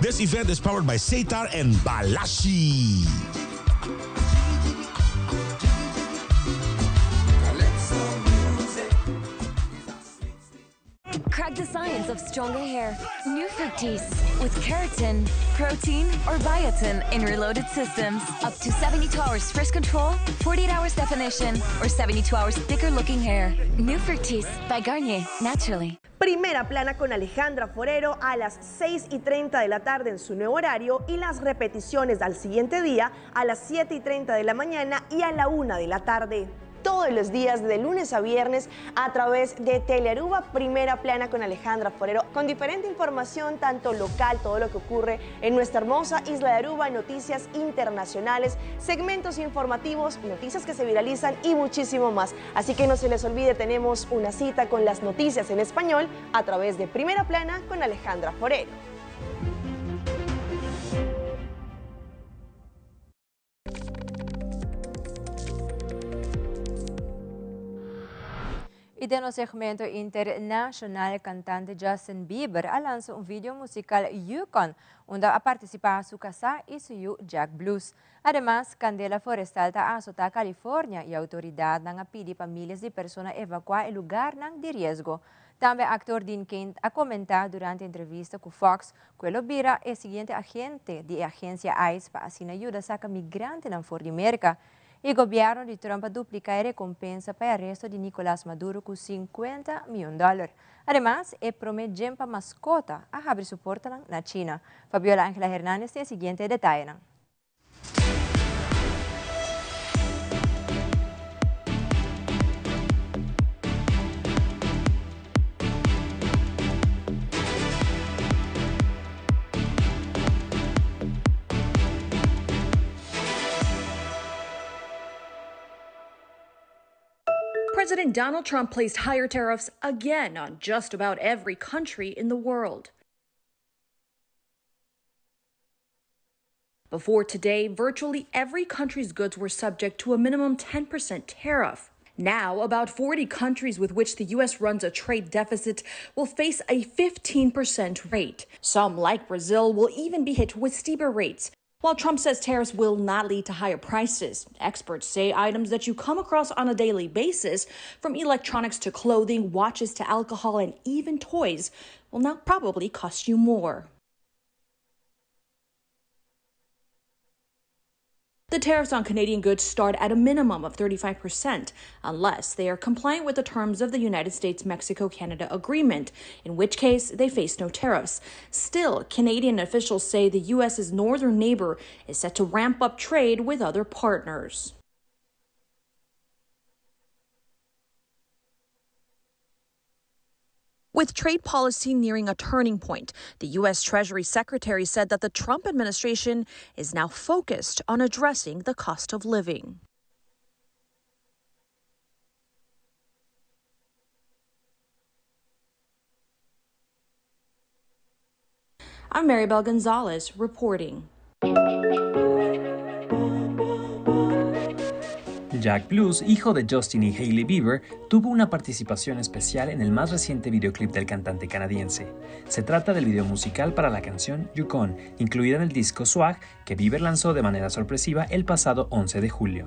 This event is powered by Setar and Balashi. Crack the science of stronger hair. New Fructis with keratin, protein, or biotin in reloaded systems. Up to 72 hours fresh control, 48 hours definition, or 72 hours thicker looking hair. New Fructis by Garnier, naturally. Primera plana con Alejandra Forero a las 6 y 30 de la tarde en su nuevo horario y las repeticiones al siguiente día a las 7 y 30 de la mañana y a la 1 de la tarde. Todos los días de lunes a viernes a través de Telearuba Primera Plana con Alejandra Forero, con diferente información, tanto local, todo lo que ocurre en nuestra hermosa isla de Aruba, noticias internacionales, segmentos informativos, noticias que se viralizan y muchísimo más. Así que no se les olvide, tenemos una cita con las noticias en español a través de Primera Plana con Alejandra Forero. Y den nos segmento internacional, cantante Justin Bieber a lansa un video musical Yukon, unda a participa su casa y su yiu Jack Blues. Ademas, candela forestal ta azota California y autoridadnan a pidi pa miles di persona evacua e lugarnan di riesgo. Tambe actor Dean Cain a comenta durante entrevista cu Fox cu e lo bira e siguiente agente di e agencia ice pa asina yuda saca migrantenan for di Merca. E gobierno di Trump a duplica e recompensa pa e aresto di Nicolas Maduro cu 50 miyon dollar. Ademas, e prome gym pa mascota a habri su portanan na China. Fabiola Angela Hernandez tin e siguiente detayenan. President Donald Trump placed higher tariffs again on just about every country in the world. Before today, virtually every country's goods were subject to a minimum 10% tariff. Now, about 40 countries with which the U.S. runs a trade deficit will face a 15% rate. Some, like Brazil, will even be hit with steeper rates. While Trump says tariffs will not lead to higher prices, experts say items that you come across on a daily basis, from electronics to clothing, watches to alcohol, and even toys, will now probably cost you more. The tariffs on Canadian goods start at a minimum of 35%, unless they are compliant with the terms of the United States Mexico Canada Agreement, in which case they face no tariffs. Still, Canadian officials say the U.S.'s northern neighbor is set to ramp up trade with other partners. With trade policy nearing a turning point, the U.S. Treasury Secretary said that the Trump administration is now focused on addressing the cost of living. I'm Maribel Gonzalez reporting. Jack Blues, hijo de Justin y Hailey Bieber, tuvo una participación especial en el más reciente videoclip del cantante canadiense. Se trata del video musical para la canción Yukon, incluida en el disco Swag que Bieber lanzó de manera sorpresiva el pasado 11 de julio.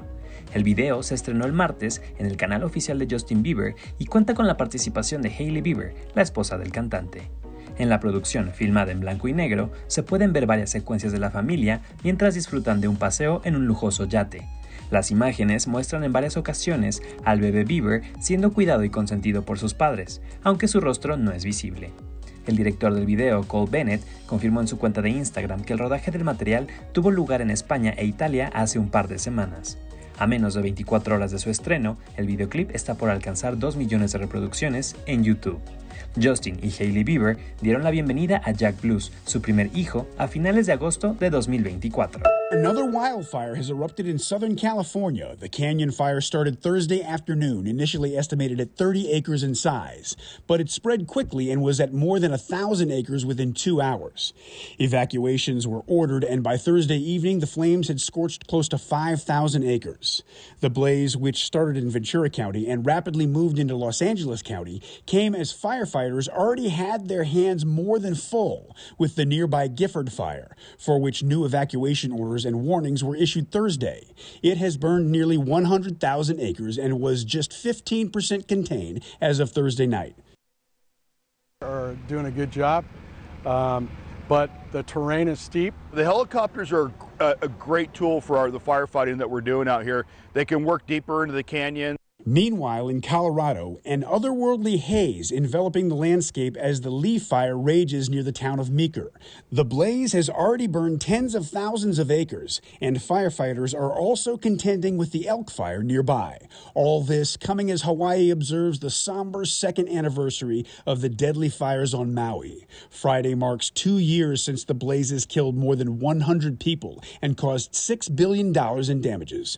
El video se estrenó el martes en el canal oficial de Justin Bieber y cuenta con la participación de Hailey Bieber, la esposa del cantante. En la producción, filmada en blanco y negro, se pueden ver varias secuencias de la familia mientras disfrutan de un paseo en un lujoso yate. Las imágenes muestran en varias ocasiones al bebé Bieber siendo cuidado y consentido por sus padres, aunque su rostro no es visible. El director del video, Cole Bennett, confirmó en su cuenta de Instagram que el rodaje del material tuvo lugar en España e Italia hace un par de semanas. A menos de 24 horas de su estreno, el videoclip está por alcanzar 2 millones de reproducciones en YouTube. Justin y Hailey Bieber dieron la bienvenida a Jack Blues, su primer hijo, a finales de agosto de 2024. Another wildfire has erupted in Southern California. The Canyon Fire started Thursday afternoon, initially estimated at 30 acres in size, but it spread quickly and was at more than 1,000 acres within two hours. Evacuations were ordered, and by Thursday evening, the flames had scorched close to 5,000 acres. The blaze, which started in Ventura County and rapidly moved into Los Angeles County, came as firefighters already had their hands more than full with the nearby Gifford fire, for which new evacuation orders and warnings were issued Thursday. It has burned nearly 100,000 acres and was just 15% contained as of Thursday night. Are doing a good job, um, but the terrain is steep. The helicopters are a, a great tool for our, the firefighting that we're doing out here. They can work deeper into the canyon. Meanwhile, in Colorado, an otherworldly haze enveloping the landscape as the Lee Fire rages near the town of Meeker. The blaze has already burned tens of thousands of acres, and firefighters are also contending with the Elk Fire nearby. All this coming as Hawaii observes the somber second anniversary of the deadly fires on Maui. Friday marks two years since the blazes killed more than 100 people and caused $6 billion in damages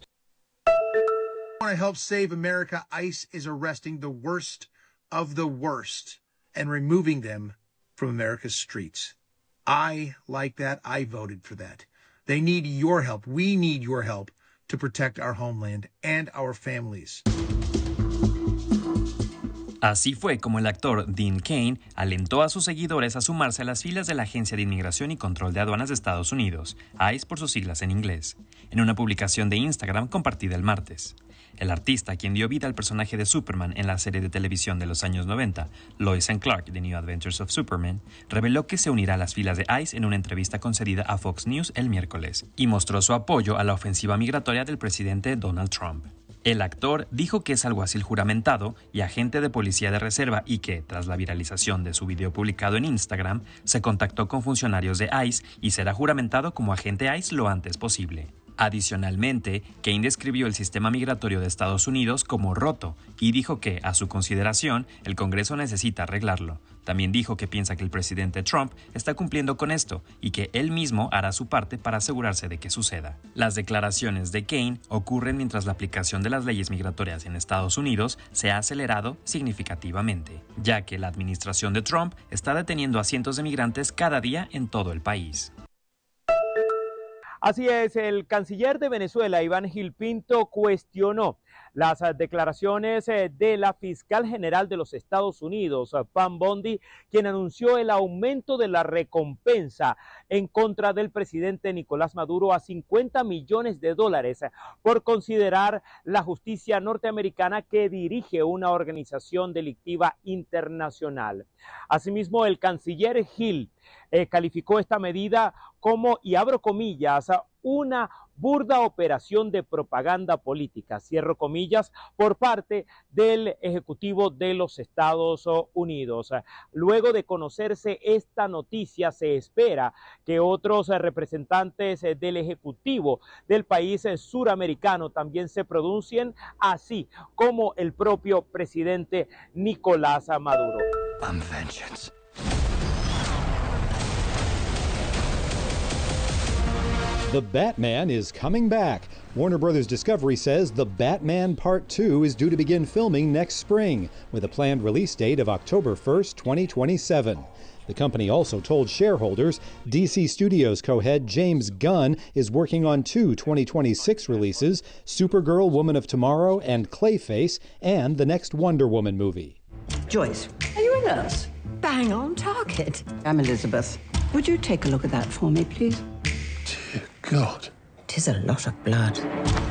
want to help save America, ICE is arresting the worst of the worst and removing them from America's streets. I like that. I voted for that. They need your help. We need your help to protect our homeland and our families. Así fue como el actor Dean Kane alentó a sus seguidores a sumarse a las filas de la Agencia de Inmigración y Control de Aduanas de Estados Unidos, ICE por sus siglas en inglés, en una publicación de Instagram compartida el martes. El artista, quien dio vida al personaje de Superman en la serie de televisión de los años 90, Lois and Clark, The New Adventures of Superman, reveló que se unirá a las filas de ICE en una entrevista concedida a Fox News el miércoles y mostró su apoyo a la ofensiva migratoria del presidente Donald Trump. El actor dijo que es alguacil juramentado y agente de policía de reserva y que, tras la viralización de su video publicado en Instagram, se contactó con funcionarios de ICE y será juramentado como agente ICE lo antes posible. Adicionalmente, Kaine describió el sistema migratorio de Estados Unidos como roto y dijo que, a su consideración, el Congreso necesita arreglarlo. También dijo que piensa que el presidente Trump está cumpliendo con esto y que él mismo hará su parte para asegurarse de que suceda. Las declaraciones de Kaine ocurren mientras la aplicación de las leyes migratorias en Estados Unidos se ha acelerado significativamente, ya que la administración de Trump está deteniendo a cientos de migrantes cada día en todo el país. Así es, el canciller de Venezuela, Iván Gil Pinto, cuestionó las declaraciones de la fiscal general de los Estados Unidos, Pam Bondi, quien anunció el aumento de la recompensa en contra del presidente Nicolás Maduro a 50 millones de dólares por considerar la justicia norteamericana que dirige una organización delictiva internacional. Asimismo, el canciller Gil calificó esta medida como, y abro comillas, una burda operación de propaganda política, cierro comillas, por parte del Ejecutivo de los Estados Unidos. Luego de conocerse esta noticia, se espera que otros representantes del Ejecutivo del país suramericano también se pronuncien, así como el propio presidente Nicolás Maduro. I'm vengeance. The Batman is coming back. Warner Brothers Discovery says The Batman Part 2 is due to begin filming next spring, with a planned release date of October 1st, 2027. The company also told shareholders DC Studios co-head James Gunn is working on two 2026 releases, Supergirl, Woman of Tomorrow, and Clayface, and the next Wonder Woman movie. Joyce, are you a nurse? Bang on target. I'm Elizabeth. Would you take a look at that for me, please? Dear God. It is a lot of blood.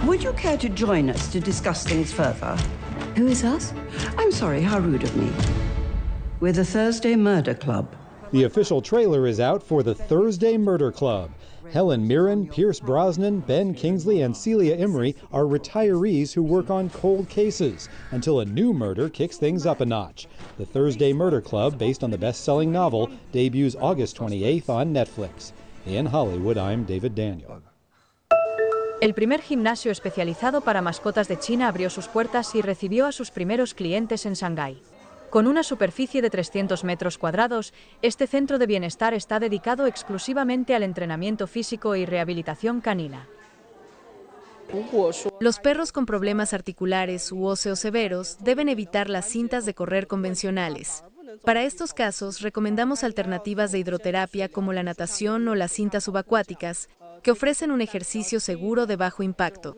Would you care to join us to discuss things further? Who is us? I'm sorry, how rude of me. We're the Thursday Murder Club. The official trailer is out for the Thursday Murder Club. Helen Mirren, Pierce Brosnan, Ben Kingsley, and Celia Imrie are retirees who work on cold cases until a new murder kicks things up a notch. The Thursday Murder Club, based on the best-selling novel, debuts August 28th on Netflix. In Hollywood, I'm David Daniel. El primer gimnasio especializado para mascotas de China abrió sus puertas y recibió a sus primeros clientes en Shanghái. Con una superficie de 300 metros cuadrados, este centro de bienestar está dedicado exclusivamente al entrenamiento físico y rehabilitación canina. Los perros con problemas articulares u óseos severos deben evitar las cintas de correr convencionales. Para estos casos, recomendamos alternativas de hidroterapia como la natación o las cintas subacuáticas, que ofrecen un ejercicio seguro de bajo impacto.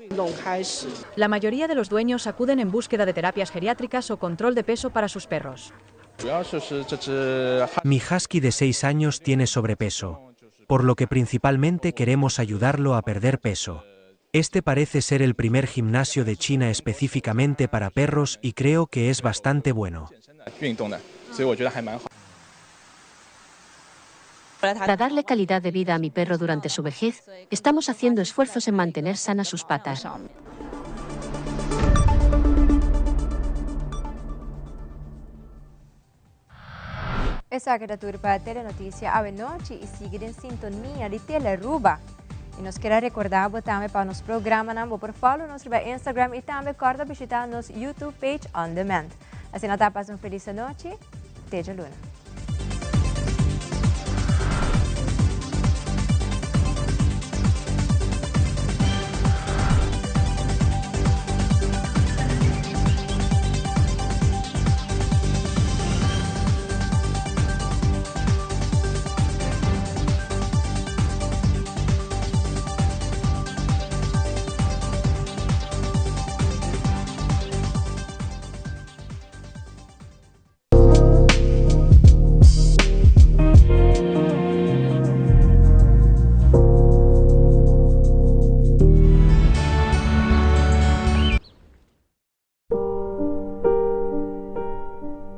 La mayoría de los dueños acuden en búsqueda de terapias geriátricas o control de peso para sus perros. Mi husky de 6 años tiene sobrepeso, por lo que principalmente queremos ayudarlo a perder peso. Este parece ser el primer gimnasio de China específicamente para perros y creo que es bastante bueno. Para darle calidad de vida a mi perro durante su vejez, estamos haciendo esfuerzos en mantener sanas sus patas. Esaki ta tur pa Telenoticia awe nochi y sigui den sintonia di Telearuba. Y nos kier a recorda bo tambe pa nos programanan, bo por follow nos riba Instagram y tambe corda bishita nos YouTube page on demand. Asina ta, pasa un feliz anochi. Te djaluna.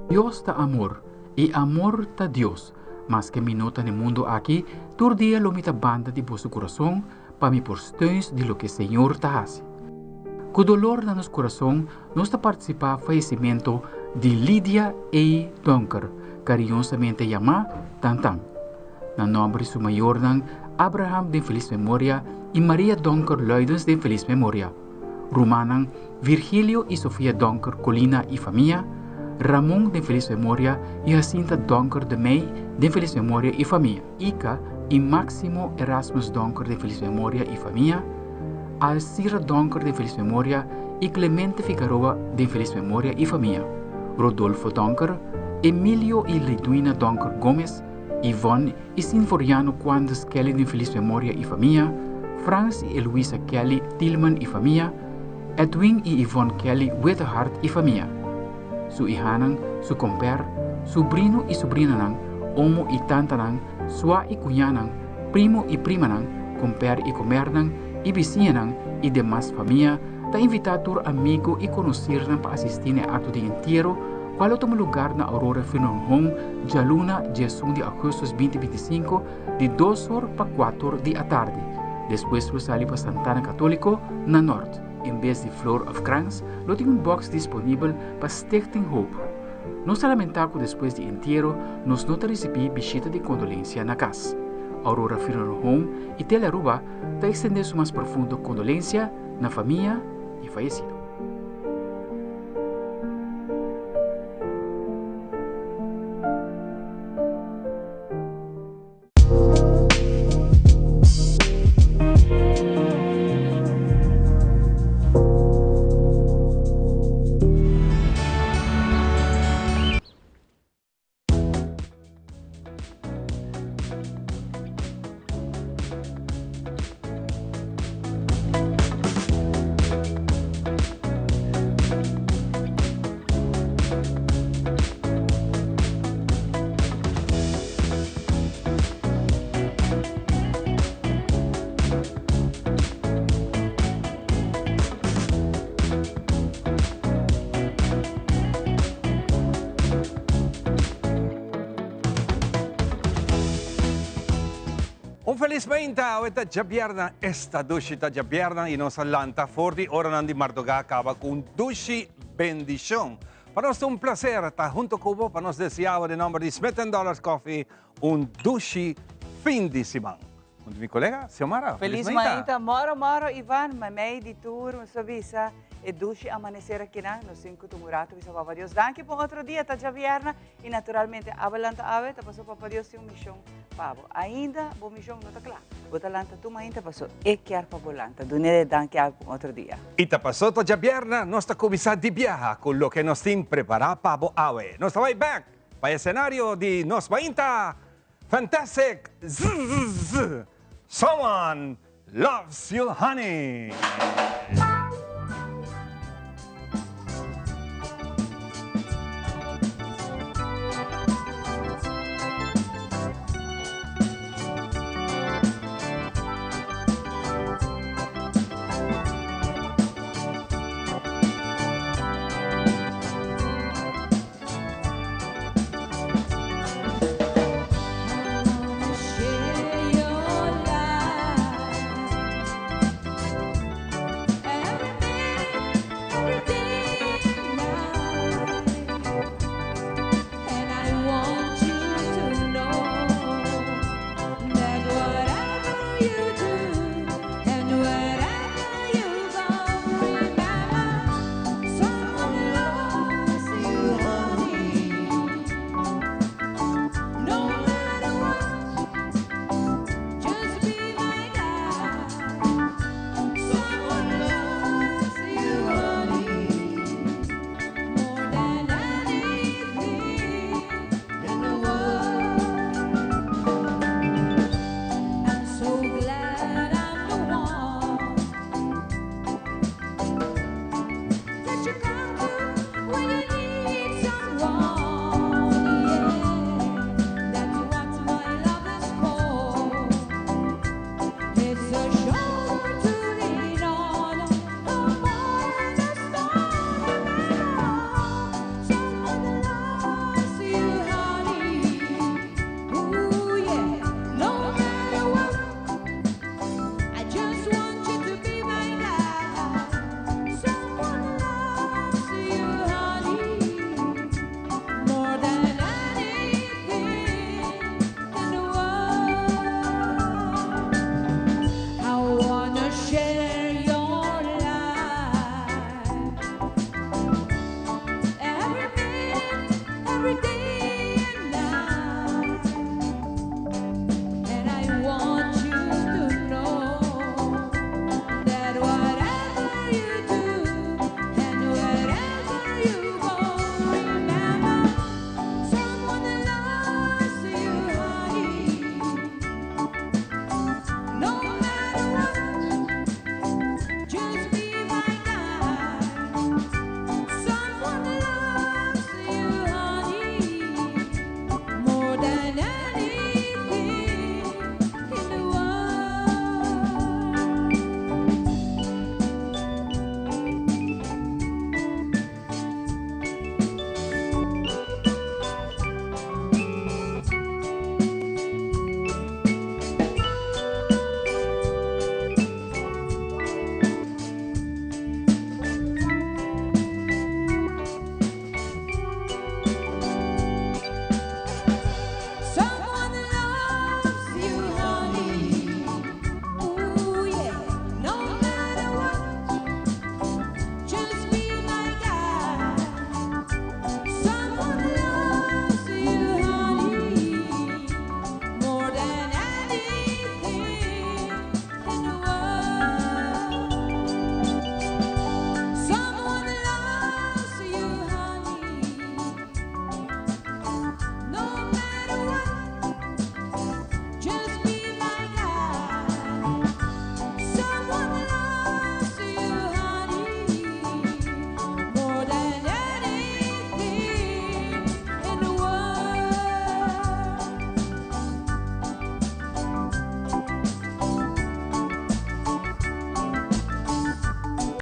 Dios ta amor, i amor ta Dios. Maske mi no ta n'e mundu aki, tur dia lo mi ta banda di boso kurason pa mi por steuns di loke Señor ta hasi. Ku dolor na nos kurason nos ta partisipá fayesimentu di Lydia A. Donker, kariñosamente yamá Tantan. Na nòmber di su mayornan, Abraham den felis memoria i Maria Donker Luidens den felis memoria. Rumannan, Virgilio i Sofia Donker Colina i famia, Ramon den felis memoria i Jacinta Donker de Mey den felis memoria i famia. Ika i Maximo Erasmus Donker den felis memoria i famia, Alcira Donker den felis memoria i Clemente Figaroa den felis memoria i famia, Rodolfo Donker, Emilio i Liduina Donker Gomez, Yvonne i Sinforiano Quandes Kelly den felis memoria i famia, Frans i Eluisa Kelly Tilman i famia, Edwin i Yvonne Kelly Wetterhart i famia. Su ihanan, su komper, subrino i subrinanan, omo i tantanan, sua i kuñanan, primo i primanan, komper i komernan, i bisiñanan i demas famia ta invitá tur amigo i konosirnan pa asistí na e akto di entiero kual lo tuma lugar na Aurora Funeral Home djaluna diesun di augustus 2025 di dos or pa kuator di atardi. Despues lo sali pa Santana Katoliko na Nort. En bes di flor òf krans lo tin un bòks disponibel pa Stichting Hoop. Nos ta lamentá ku despues di entiero nos no ta risibí bishita di kondolensia na kas. Aurora Funeral Home i Tele Aruba ta ekstendé su mas profundo kondolensia na famia di fayesido. Un felis mainta, awe ta djabièrnè, esta dushi ta djabièrnè i nos a lanta for di oranan di mardugá kaba ku un dushi bendishon. Pa nos ta un plaser ta hunto ku bo pa nos deseá bo den nòmber di Smith and Dollars Coffee un dushi fin di siman. Hunto mi kolega Xiomara. Felis mainta. Moro moro Ivan, memei di tur nos ta bisa e dushi amanecer akinan. Nos tin cu tuma un rato bisa Papa Dios danki pa un otro dia, ta djabièrnè y naturalmente abo lanta awe ta pasobra Papa Dios tin un mision pa bo. Ainda bo mision no ta cla, bo ta lanta tur mainta pasobra e kier pa bo lanta. Dun'e e danki awe pa un otro dia. Y ta pasobra ta djabièrnè nos ta cuminsa di biaha cu loke nos tin prepara pa bo awe. Nos ta bay bek pa e escenario di nos mainta Fantastic zzz Someone loves you honey.